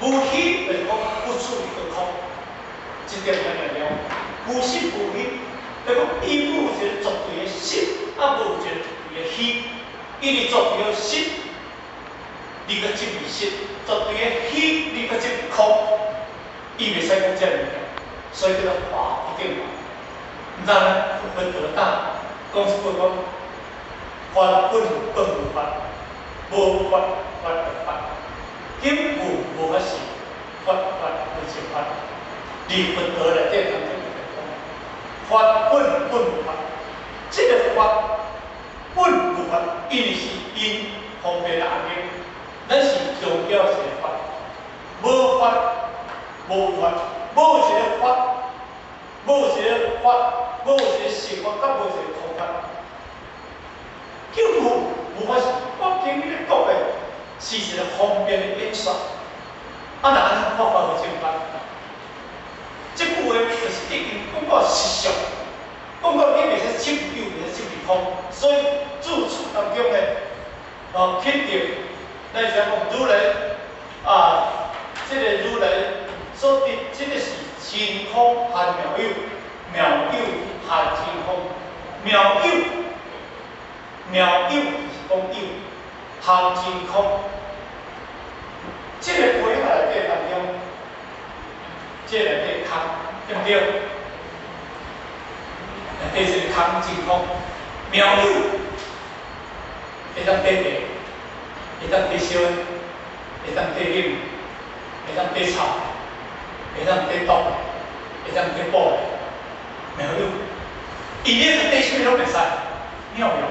無虛就是講不住一個空，這點咱來了。無實無虛，就講伊無一個絕對的實，啊無一個絕對的虛。因為絕對的實，你閣執為實；絕對的虛，你閣執為空。伊袂使講這物件，所以叫做法不定法。毋知呢？佛陀當講一句講：法本本無法，無法法不法。今無無法時，法法不是法。佇佛陀內底當中就講：法本本無法。這個法本無法，因為是因方便的緣，咱是強調一個法，無法無法，無一個法，無一個法，無一個實法，佮無一個空法。叫無無法時，我今日咧講的是一個方便的演說。啊，若按呢法法無正法，這句話就是已經講到實相，講到你袂使執有，袂使執空，所以注處當中呢，哦，肯定，咱是講如來啊，這個如來所得，這個是真空含妙有，妙有含真空，妙有，妙有是講有，含真空。這個杯仔內底當中，這個內底空，對毋對？內底這個空真空，妙有會當綴茶，會當綴燒，會當綴冷，會當綴臭，會當綴毒，會當綴補的，妙有。伊咧綴啥物攏會使，妙有，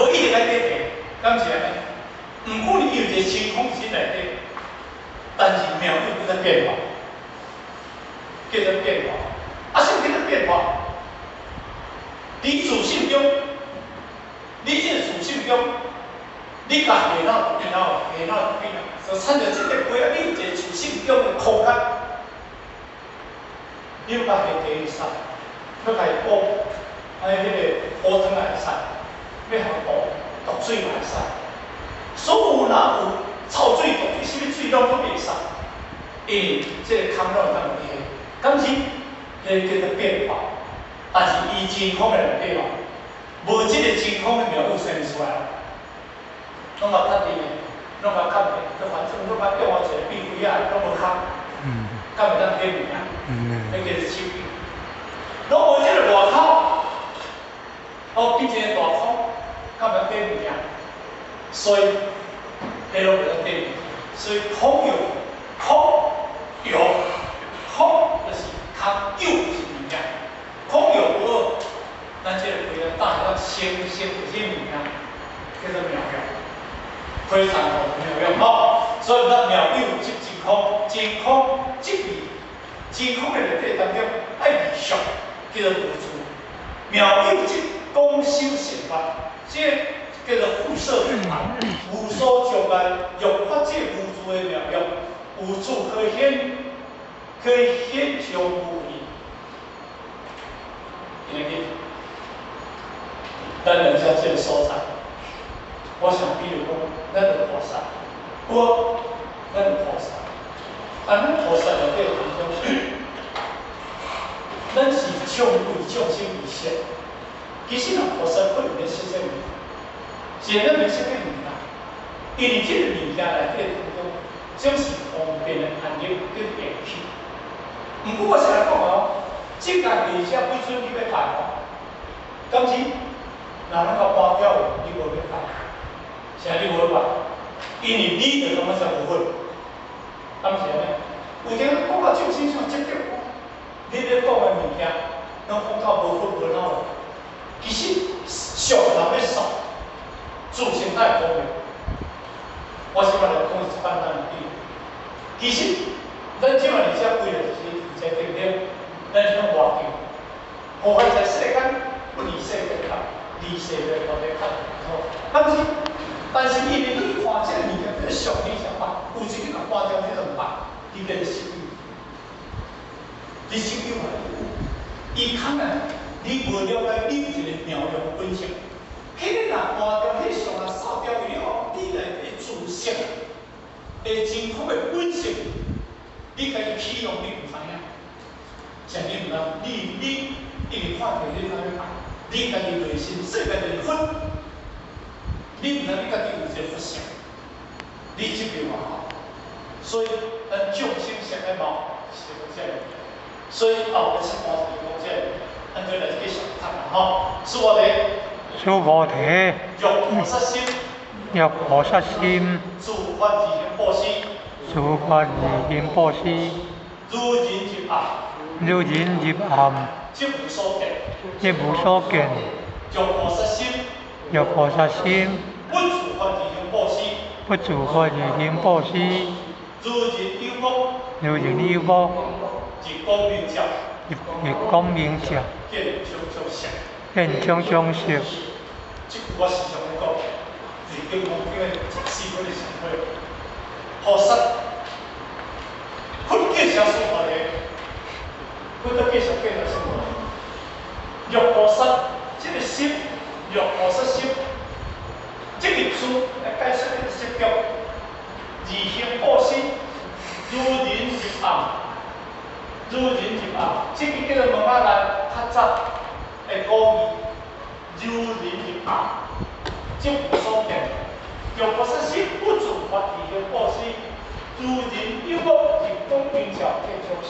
無一定愛綴茶，敢是按呢？毋過伊有一個真空心內底，但是妙有佫在變化，叫做變化。啊，啥物叫做變化？佇自性中，你這個自性中，你共下腦變腦，下腦變腦，就親像這個杯仔，你有一個自性中的空間，你欲共下茶會使，欲共伊煲，按呢彼個煲湯也會使，欲予毒毒水嘛會使。所有若有臭水、毒水，啥物水攏攏會使，因為這個空攏會當佇彼，敢是？彼個叫做變化，但是伊真空的內底哦，無這個真空的妙有生出來，攏嘛確定的，攏嘛確定，就反正攏嘛用我一個秘訣仔，攏無空，敢會當綴物件？彼叫做手藝。攏無這個外口，哦，變一個大空，敢會當綴物件？所以，彼攏袂當綴物件。所以空有，空有，空就是空，有是物件。空有不二，咱這個杯仔打下生生這物件，叫做妙用，非常好妙用吼。所以咱妙有即真空，真空即味，真空的內底當中愛離相，叫做無住。妙有即廣修善法，這個叫做復設法，無所障礙，用法這無住的妙用，無處可顯，可以顯彰無遺。聽得咱人家這個所在，我想比如講，咱的菩薩，我咱的菩薩，啊，咱菩薩內底當中，咱是唱為眾生而設。其實若菩薩可能咧說這物件，是咱袂說這物件，因為這個物件內底當中，總是方便的安立跟緣起。毋過我先來講哦，這個而且不准你欲拜哦，敢是？若攏共搬掉，你無欲拜，啥你無欲拜？因為你就感覺才無好，敢是按呢？有陣講到眾生像執著，你咧講的物件，攏講到無佛無腦。其實上人欲掃，自性太方便。我先來講一簡單的比喻。其實，咱這馬佇遮規個就是在頂點，咱是講外境，破壞在世間，不離世間法，離世間法在較吼。但是因為你看這個物件，這個相你才拜，有一個共搬掉，你就毋拜，伊叫做實有。你實有嘛有，伊空啊，你無了解你有一個妙用本性。彼個若搬掉，彼個相若掃掉去了後，你地真空的本性，你家己起用你毋知影，啥物毋知？你一直看著你看欲你家己內心世界就是佛，你毋知你家己有一個佛性，你這邊嘛吼，所以咱眾生相愛貌是講這個，所以後個七寶是講這個，咱就來繼續讀啦吼。須菩提，須菩提，若菩薩心，若菩薩心，自發而行布施，自發而行布施，如人入暗，如人入暗，即無所見，即無所見。若菩薩心，若菩薩心，不自發而行布施，不自發而行布施，如人有目，如人有目，日光明照，日光明照，見種種色，見種種色。這句我時常咧講，是金剛經的四本的上會，菩薩，佛叫啥須菩提？佛都繼續叫啥須菩提？若菩薩這個心，若菩薩心，這個字來解釋這個執著，而行布施，如人入暗，如人入暗，這個叫做問仔來較早的古語，如人入暗，即無所見。若菩薩心不自發而行布施，如人有目，日光明照，見種色。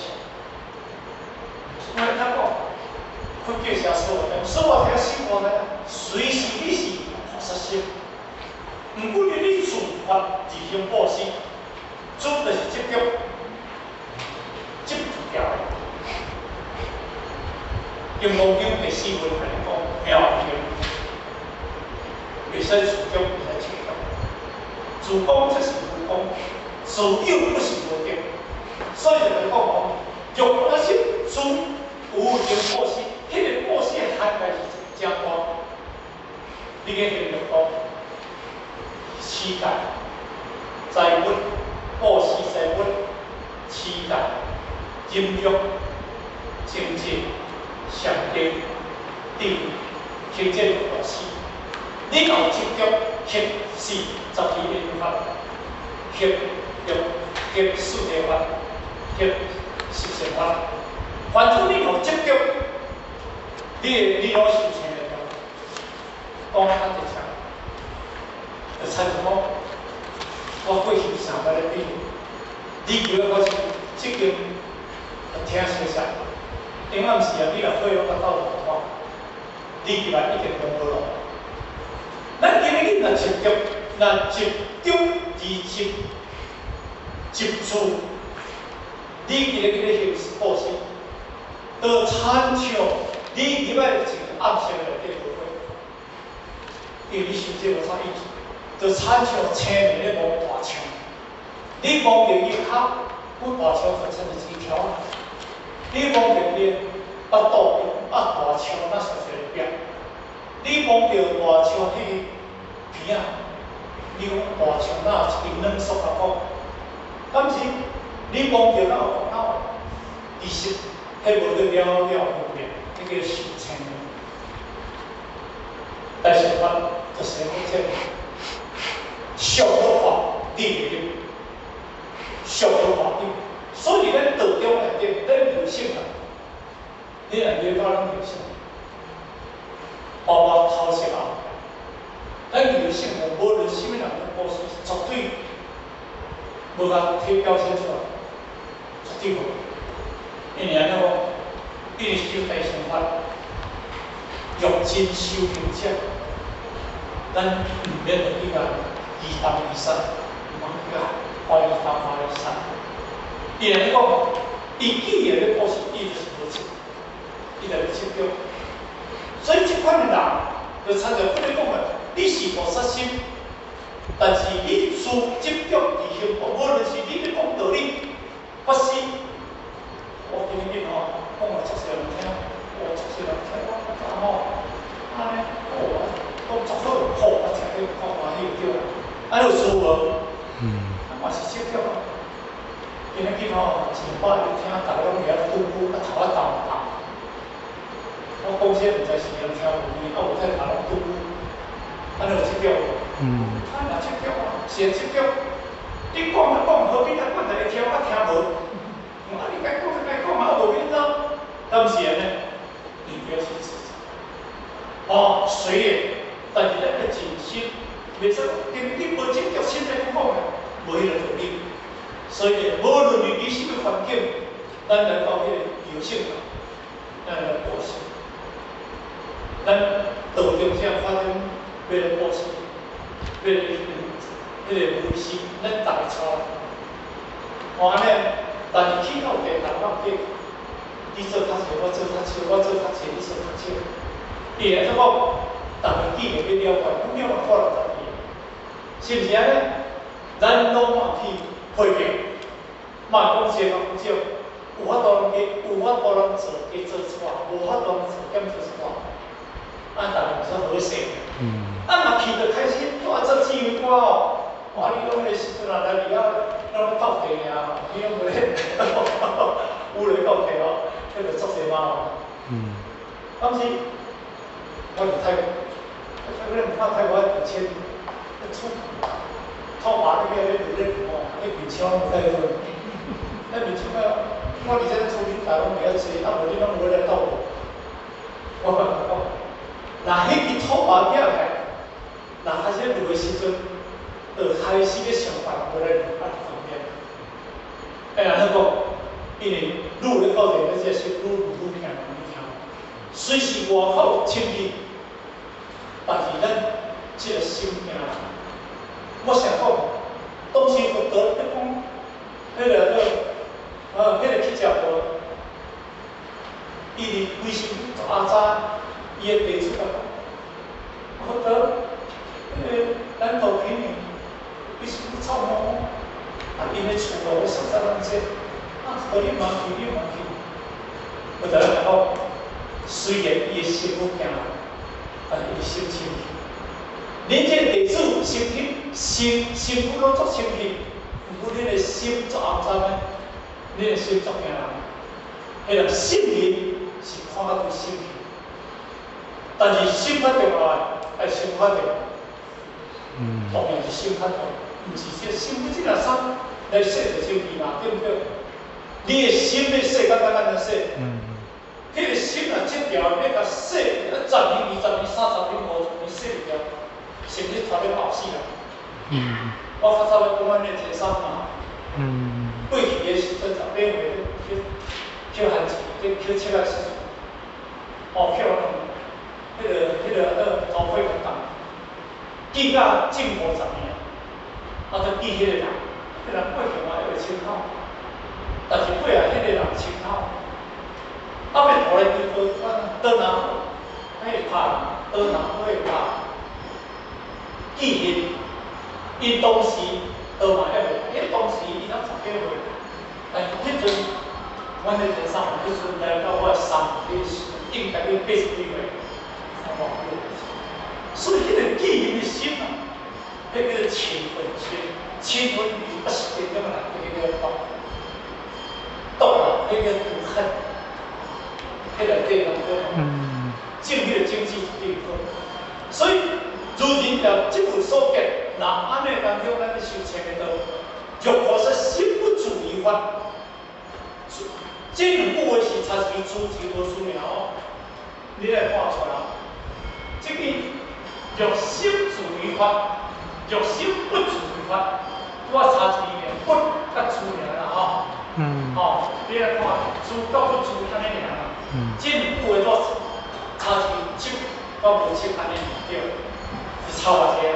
我聽講，佛叫啥須菩提？須菩提須菩提，隨時你是菩薩心，毋管你自發而行布施，主就是執著，執住掉的。金剛經第四品來講，妙行，袂使自著，袂使執著。自講則是無講，自有不是無得。所以就來講哦，若菩薩心自有行布施，彼個布施的涵蓋是誠大。你去形容講，乞丐、財物、布施財物、乞丐、淫欲、精進、禪定、定、行這六大施。你若有執著行四十二因法，行六行四諦法，行十善法，反正你有執著，你的你攏修成的講較直接，就親像講，我過去三擺咧比，你叫我去這間聽熟悉，永暗時啊，你若火攏甲鬥大看，你入來一定攏無路。咱今日若執著，若執著而執執住，你今日咧行布施，就親像你入來一個暗室內底桃花，因為你修這無啥意思，就親像青年咧摸大象，你摸著伊跤，阮大象就親像一支柱，你摸著伊腹肚，啊大象若是一個壁，你摸著大象彼個鼻仔，你講大象哪有一支軟索啊講？敢是你摸著哪有講哪有？其實，彼無得了了分別，彼叫修清。但是法就是講這個，俗的法你袂入，俗的法你，所以咱道中內底，咱有性啊，你若了解咱有性，包括頭前啊，咱有性哦，無論啥物人咧布施，絕對無共體表現出來，絕對無。因為按怎講？因為修大乘法，欲真修行者，咱毋免去共疑東疑西，毋通去共懷疑東懷疑西。伊按呢講，伊既然咧布施，伊就是無執，伊就咧執著。所以這款的人，就親像佛咧講的，你是菩薩心，但是你自執著而行，無論是你咧講道理，法師，我今日吼講予足濟人聽，哦，足濟人聽，我感覺吼，按呢，哦，講足好，好，我聽著較歡喜對。按呢有輸無？啊嘛是執著啊。今日去吼前擺你聽，逐个攏佇遐拄拄，啊頭仔重重。我講這毋知是人聽有呢，啊有太頭攏拄拄，按呢有執著無？啊嘛執著啊，是執著。你講就講，何必來管大家聽？我聽無。啊，你該講就該講啊，無變怎？敢是按呢？你不要去指責。哦，雖然，但是咱愛盡心，袂使講根本無執著心來講的，無彼個道理。所以，無論你佇啥物環境，咱來到彼個藥性，咱來布施。咱道中啥發生欲來布施，欲來彼個布施，咱逐个帶來。哦，按呢，但是去到地頭咱計，你做較濟，我做較少，我做較濟，你做較少。伊會怎講？逐个記會欲了解，阮了解看人家己，是毋是按呢？咱攏嘛去批評，嘛講濟嘛講少，有法度人加，有法度人做加做一寡，無法度人做減做一寡，啊，逐个毋算好勢。啊，若去就開始蹛做姊妹歌哦，哇！你攏彼個時陣啊來佇遐，攏咧鬥地爾吼，你攏無咧，有咧鬥地哦，彼個足濟貓哦。當時我佇泰國，泰國你看泰國以前，彼厝土麻咧咧咧咧吼，彼面牆攏無太好。彼面牆啊，我佇這厝裡大攏袂曉坐，啊無你攏無來鬥無。我甲你講，若彼支土麻拆起來，若開始落的時陣，就開始咧上班無來啊佇旁邊。欸，按怎講？因為愈咧到地咧，這聲愈愈聽愈聽。雖是外口清氣，但是咱這個心驚。我想講，當時佛陀咧講，彼個叫彼個去食無，伊佇規身軀足阿早，伊的弟子共講，佛陀，彼個咱道品呢，規身軀臭毛毛，啊，𪜶的厝路咧啥啥攏這，啊，予你嘛去，你嘛去，佛陀咧講，雖然伊的身軀驚，但是伊心清氣。恁這個弟子身體身身軀攏足清氣，毋過恁的心足骯髒的，恁的心足驚人。彼個聖人是看到對心去，但是心較重要的，愛心較重要。當然是心較重要，毋是這身軀這領衫來洗就清氣嘛，對毋對？你的心欲洗，敢簡單洗？彼個心若執著，欲共洗，10年、20年、30年、50年洗袂掉，甚至拖咧爆死人。我較早咧講阮的天生嘛，過去的時陣18歲去去番薯，去去切仔時陣，哦，去予彼個頭皮共記甲近50年，啊，閣記彼個人，彼個人過去嘛猶會清口，但是過來彼個人清口，啊，欲塗來規個，倒哪彼會拍，倒哪會拍，記恨，𪜶當時都嘛猶會，彼當時伊才十幾歲，但是彼陣，阮咧天生彼陣來到我3歲時陣，應該要80幾歲，才偌久。所以彼個記恨的心啊，彼叫做嗔恨心，嗔恨伊不是點點來，彼個叫毒，毒啦，彼個毒恨，彼內底當中，種彼個種子一定好。所以如人業這有所見，若按呢當中，咱欲修清的道，若菩薩心不住於法，這兩句話是差一個字一個無字爾哦，你來看出來。這個若心住於法，若心不住於法，我差一個不佮住爾啦吼。吼，你來看住佮不住按呢爾啦。這兩句話都差一個執佮無執按呢爾對，是差偌濟啊？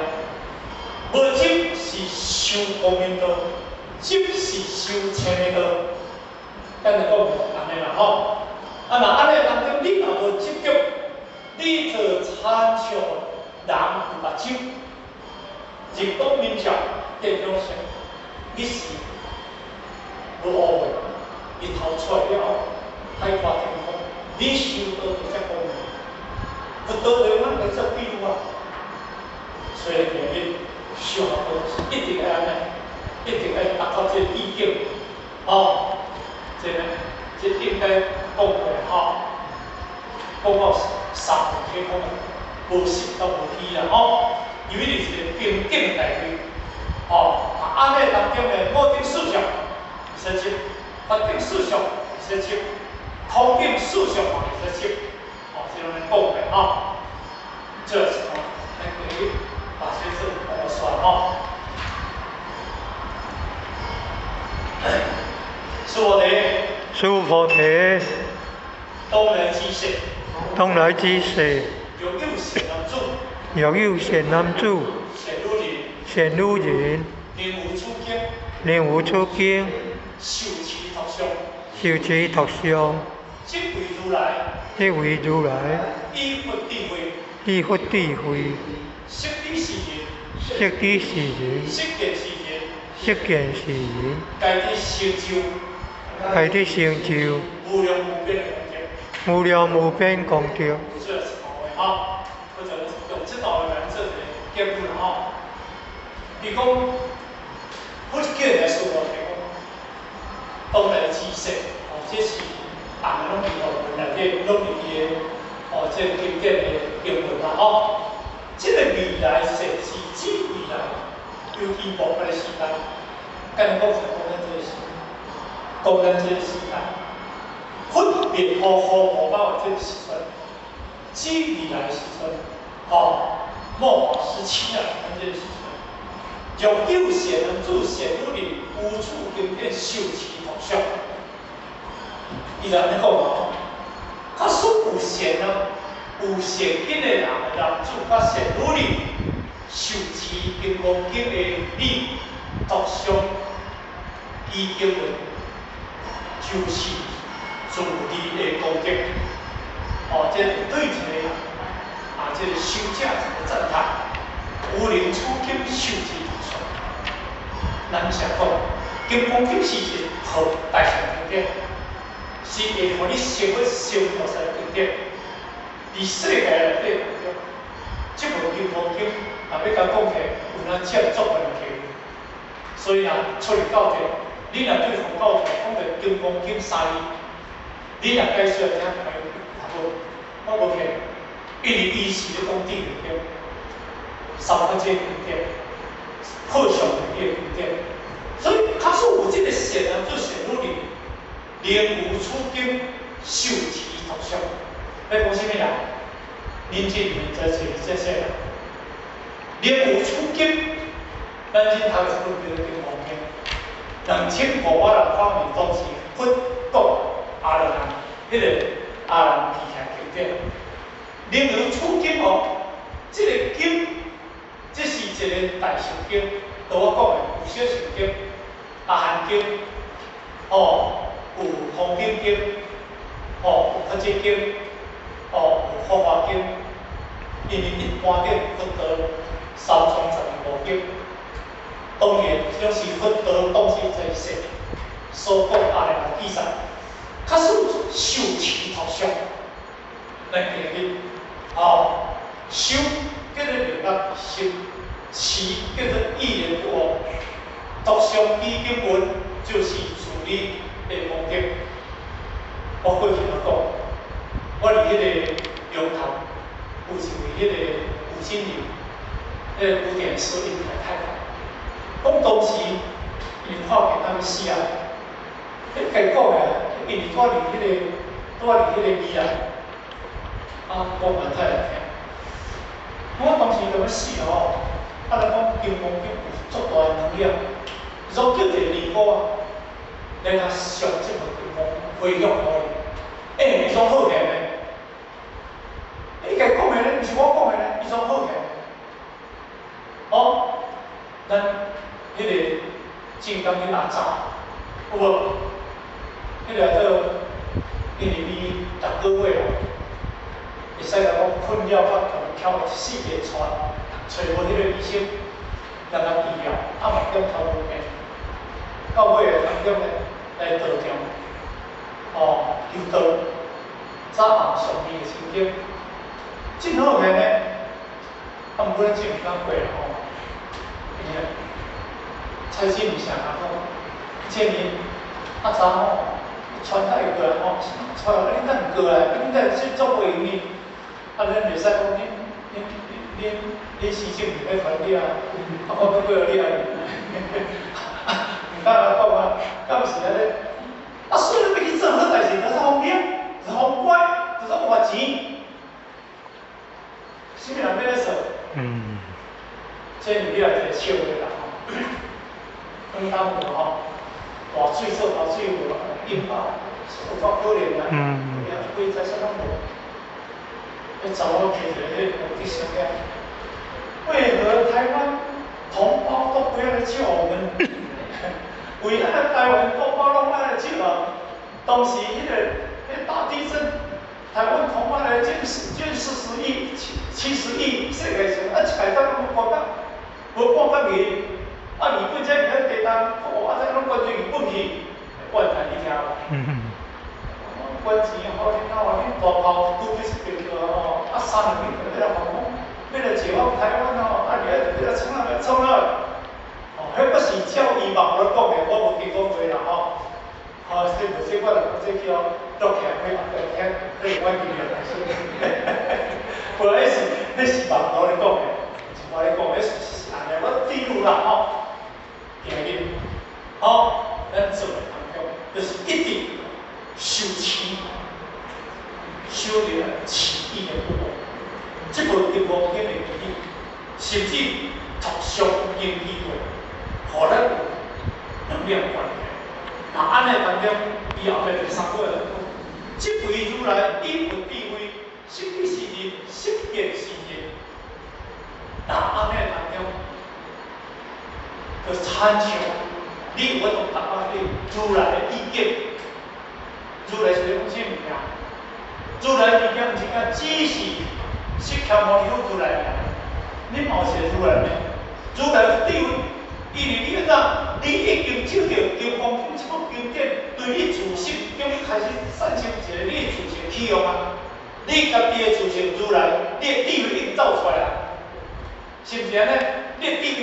無執是修光明道，執是修清的道。簡單講就是按呢啦吼。啊，若按呢當中，你若無執著，你就親像人有目睭，日光明照，見兩色，你是無烏會，日頭出來了後，海闊天空，你修道就遮光明。佛陀用咱來做比喻啊，所以今日修學道是一定愛按呢，一定愛達到這個意境，哦，這個這應該講過吼，講到三昧體空，無實佮無虛啦吼，因為是一個平等的大會，哦，啊按呢當頂面五頂四相會使執，法頂四相會使執，空頂四相嘛會使執，哦，這攏咧講的吼。這是講，咱今日把這做講煞吼。須菩提，須菩提，當來之世，當來之世，若有善男子，若有善男子，善女人，善女人，能有此經，能有此經，受持讀誦，受持讀誦，即為如來，即為如來，以佛智慧，以佛智慧，悉知是人，悉知是人，悉見是人，悉見是人，皆得成就，皆得成就，無量無邊的功德，無量無邊功德。這是講的吼，我就用這道來做一個結論吼。伊講，佛叫來說話講，當來之世，哦，這是紅的攏佇梵文內底，攏佇伊的哦，這個經典的經文啦吼。這個未來世是指未來，尤其末法的時代。敢講是講咱這個時，講咱這個時代，佛滅後後五百的這個時陣，指未來的時陣，吼，末法時期啊，咱這個時陣。若有善男子、善女人，有此經典受持讀誦，伊就按呢講吼。假使有善男、有善根的人的男子，佮善女人，受持金剛經的你讀誦伊經文，就是自利的功德。哦，這對一個啊，這個修者一個讚嘆，有能此經受持讀誦。咱常講，金剛經是一套大乘經典，是會予你成佛成菩薩的經典。佇世界內底當中，這部金剛經若欲共講起來，有哪占足問題。所以啊，出入教殿，你若對佛教徒講著金剛經三字，你若解釋來聽，朋友無，我無騙，因為伊是咧講智慧經、三法界經典、破相的經典，所以假使有這個善男子、善女人，能有此經受持讀誦，欲講啥物人？恁這裡面在這這些人，能有此經，咱這讀一本叫做《金剛經》，2500人方面當時佛講阿羅漢，彼個阿難提起經典，能有此經哦，這個經，這是一個大乘經，拄我講的有小乘經、阿含經，哦，有空頂經，哦，有法界經，哦，有法華經，因為一般的佛陀三藏十二部經，當然這種是佛陀當時在世所講阿難的記載，假使受持讀誦，咱記得，哦，修叫做明白心，持叫做意念不忘，讀誦彼經文就是自利的功德。我過去就講，我佇彼個龍潭有一位彼個吳金玲，彼個古典師𪜶太太，講當時𪜶看見咱欲死啊，彼家講的，因為住佇彼個宜蘭，啊，講嘛太來聽。我當時就欲死吼，啊，人講金剛經有足大的能量，伊說叫一個尼姑啊，來共誦這部金剛回向予伊，欸，伊說好起來。你家講的呢，毋是我講的呢，伊說好起來。哦，咱彼個正港去阿早，有無？彼個做因為伊6個月啊，會使共講困擾甲共翹四個帶，揣無彼個醫生來共治療，啊嘛檢查無病，到尾啊當中咧來道場，哦，求道，早暗誦伊的心經，真好個呢。啊，毋過咱真毋敢過啦吼，因為蔡志明成日講，建議阿早吼，傳太過來吼，傳來你等過來，你等這做袂用呢？啊，咱袂使講恁恁恁恁恁師姊毋是欲傳你啊，啊，我欲過來你啊，錢，啥物人欲來算？這是你來一個笑話啦吼。當當有吼，大水做大水無淹飽，有夠可憐啊！規財產攏無。彼查某摕一個彼個黃色箱，為何台灣同胞都不要來救我們？為啥台灣同胞攏愛來救啊？當時彼個大地震，台灣同胞來捐40億、70億，世界上啊一擺當攏無半角，無半角去。啊，日本這爾地動，哦，啊，這攏捐日本去，怨嘆你聽無？捐錢好恁老啊，恁大炮拄去是著吼，啊三兩日就欲來反攻，欲來解放台灣吼，啊你啊就欲來創啊創啊，哦，彼不是照伊網路講的，我無記講過啦吼。吼，這無這我若講這叫錄起來去後壁聽，可能我經驗來說。無，彼是網路咧講的，是我咧講，彼事實是按呢，我記錄啦吼。今日，吼，咱做的當中，就是一直修持，修煉持意的部分。這部金剛經的義理，甚至托上經機會，予咱有能量關係。那按呢當中，伊後壁第三句來講，這位如來以佛智慧，悉知是人，悉見是人。那按呢當中，就參像你有法度達到彼如來的意境。如來是咧講啥物件？如來物件毋是講只是釋迦牟尼佛如來爾，你嘛有一個如來呢？如來有智慧，因為你按怎？你已經照著金剛經這部經典，對你自性中開始產生一個你的自性起用啊！你家己的自性如來，你的智慧已經走出來啊，是毋是按呢？你的智慧，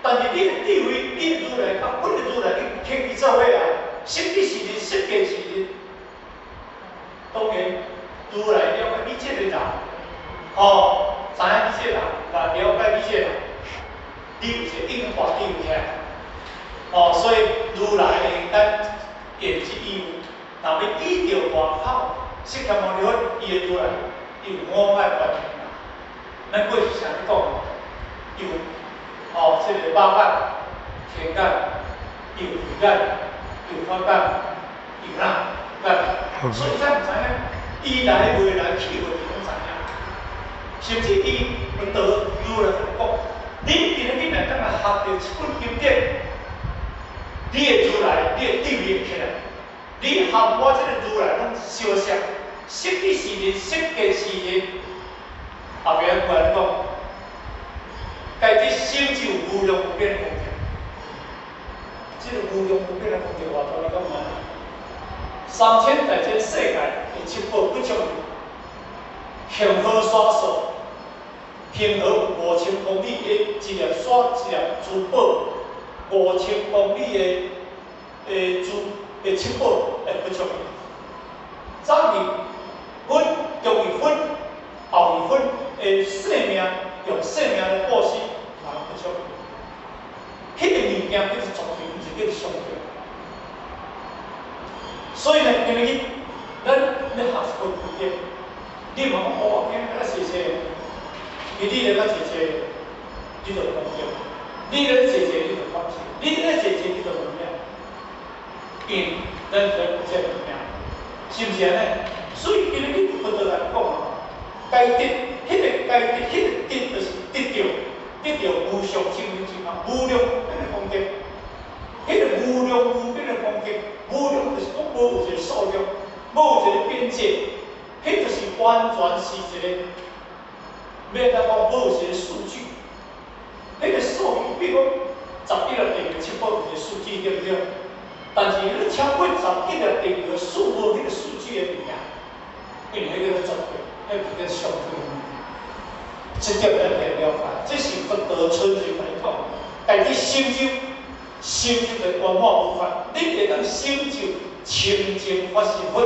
但是你的智慧，你的如來佮佛的如來已經合做伙啊！悉知是人，悉見是人。當然，如來了解你這個人，吼，知影你這個人，來了解你這個人，你有一個應化智慧起來，哦，所以如來會當言之義務，若欲依著外口釋迦牟尼佛伊的如來，伊有五個關係。咱過去啥物講？有哦，這個肉眼、天眼、有慧眼、有法眼、有哪眼？所以咱毋知影，伊來未來去未去攏知影。甚至伊佛陀如來講，你今日來當來學著這本經典，你的如來，你的智慧會起來。你和我這個如來攏相像，悉知是人，悉見是人。後壁過來講，該得成就無量無邊的功德。這個無量無邊的功德，偌大你敢知？三千大千世界的七寶不足，恆河沙數，恆河5000公里的一粒沙，一粒珠寶，5000公里的珠的七寶會不足。早日分、中日分、後日分的生命，用生命來布施，嘛不足。彼個物件叫做絕對，毋是叫做相對。所以呢，今日咱咧學一部經典，你毋通講哦，我今日較濟濟，其實你咧較濟濟，你就功德；你咧濟濟，你就法身；你咧濟濟，你就能量。因為咱在有這物件，是毋是按呢？所以今日你佛陀來講，該得，彼個該得，彼個得就是得著無上正等正覺，無量無邊的功德。彼個無量無邊的功德，無量就是講無有一個數量，無有一個邊界，彼就是完全是一個，欲按怎講，無有一個數據。彼個數據，比如講11粒地球七寶有一個數據，對毋對？但是你超過11粒地球數無彼個數據的物件，因為彼個絕對，彼個叫相對的物件。這點咱會了解，這是佛陀親自來講，家己成就，成就的圓滿無缺，你會當成就清淨法身佛，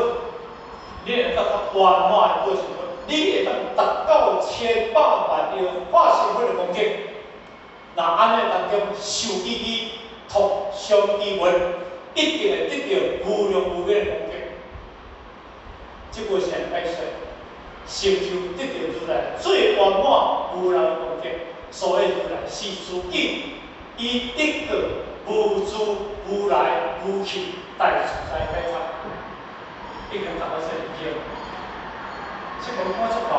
你會當圓滿的法身佛，你會當達到千百萬億法身佛的功德。若按呢當中受記憶、讀相記文，一定會得著無量無邊的功德。這句是按解說？成就得著如來最圓滿無漏的功德。所以如來是自己，伊得到無住無來無去大自在解脫。已經讀到這個經，這個看足夠，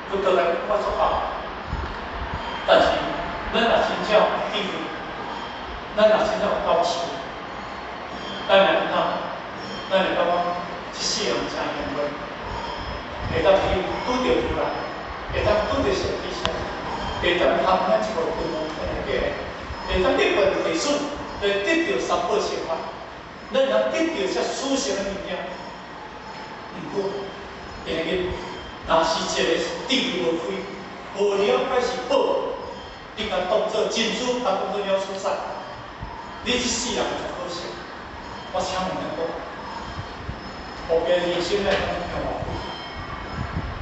佛陀來看足夠。但是咱若真正有智慧，咱若真正有夠手，咱會按怎？咱會感覺這世人誠幸運，會當去拄著如來，會當拄著善知識，會當通咱一個根門來過，會當得聞地主來得著三寶乘法，咱會當得著這殊勝的物件。毋過，今日若是一個智慧無開，無了解是寶，你共當做珍珠，共當做鳥鼠屎，你這世人就可惜。我請問恁講，後壁人生咱會當行偌久？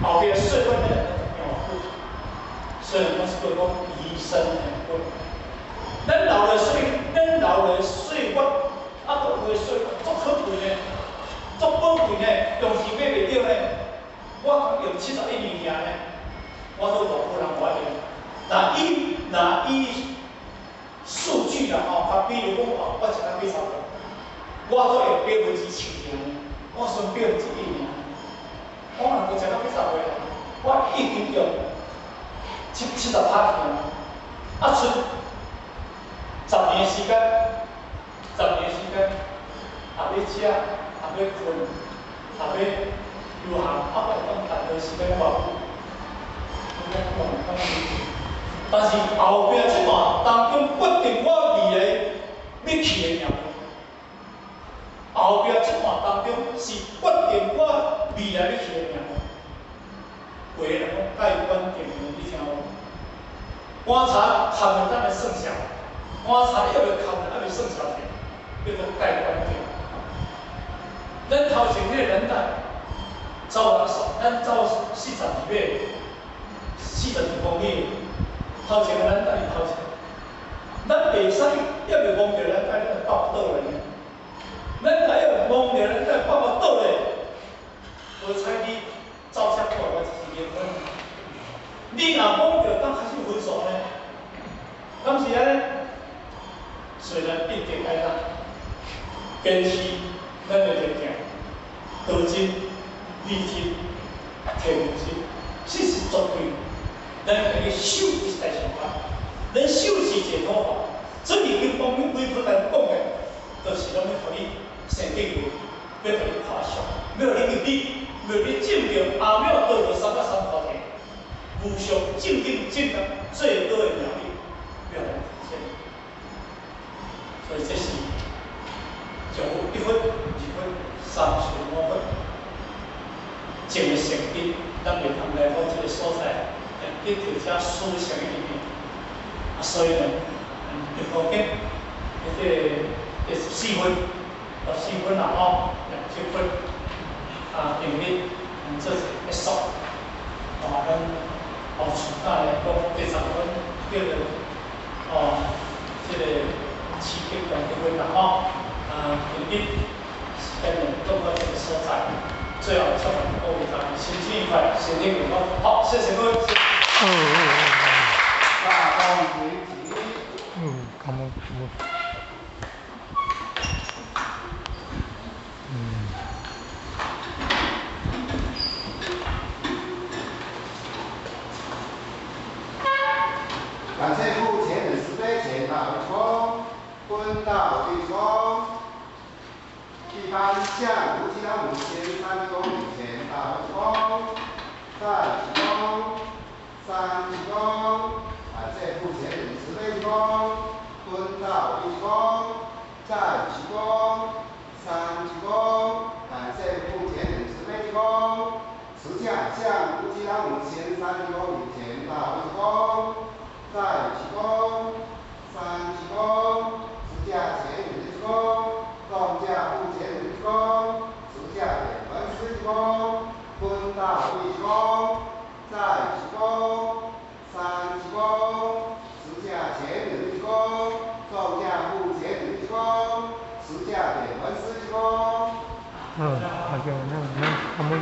後壁歲月咱會當行偌久？雖然講是講醫生很貴，咱老來歲月，啊，閣有的歲月足可貴呢，足寶貴呢，用錢買袂著呢。我用71年爾呢，我都偌久人無愛用。若以數據啦吼，較比如講，哦，我一工80步，我都會7%爾呢，我剩1%爾。我若閣食到80歲，我已經用70%去啊，啊，賰十年時間，十年時間，也欲食，也欲睏，也欲遊行，啊，我會當趁的時間偌久？但是後壁這段當中決定我未來欲去的命運。後壁這段當中是決定我未來欲去的命運。有的人講蓋棺定論，你聽無？棺材冚了等下算數，棺材猶未冚，猶未算數去，叫做蓋棺定論。咱頭前彼個年代走人咱走42碼，42公里，頭前個咱等伊頭前，咱袂使猶未摸著咱愛咱腹倒來呢。咱若猶未摸著咱愛腹倒咧，無彩你走遮快，我就是離婚。你若摸著，當開始分數呢？敢是按呢？雖然一定愛咱堅持咱的立場，道真、理真、體真，這是絕對。咱家己守一代上法，咱守持淨土法，這已經講你幾分來講的，就是攏欲予你生智慧，欲予你看相，欲予你入理，欲予你證著阿耨多羅三藐三菩提，無上正等正覺最高的妙理，欲來體現。所以這是就一分、二分、三四五分，種的善根，咱會通來到這個所在，得著遮殊勝的一面。啊，所以呢，一方面，這個14分，14分啦吼，27分，啊，今日做一個結束，啊，咱後厝仔來講，第十分叫做哦，這個刺激功德分啦吼，啊，今日時間呢到到這個所在，最後祝福各位大家身體愉快，身體健康。好，謝謝各位。大風起起。嗯，咁好。嗯。感謝父前人慈悲前道一躬，坤道一躬，一番向無其他無前三公前道一躬，再一躬，三一躬，感謝父前人慈悲一躬，坤道一躬，再一躬，三一躬，感謝父前人慈悲一躬，慈駕向無其他無前三公前道一躬。再一躬，三一躬，慈駕前人一躬，眾駕護前人一躬，慈駕點聞師一躬，坤道一躬，再一躬，三一躬，慈駕前人一躬，眾駕護前人一躬，慈駕點聞師一躬。嗯，好像那那他們。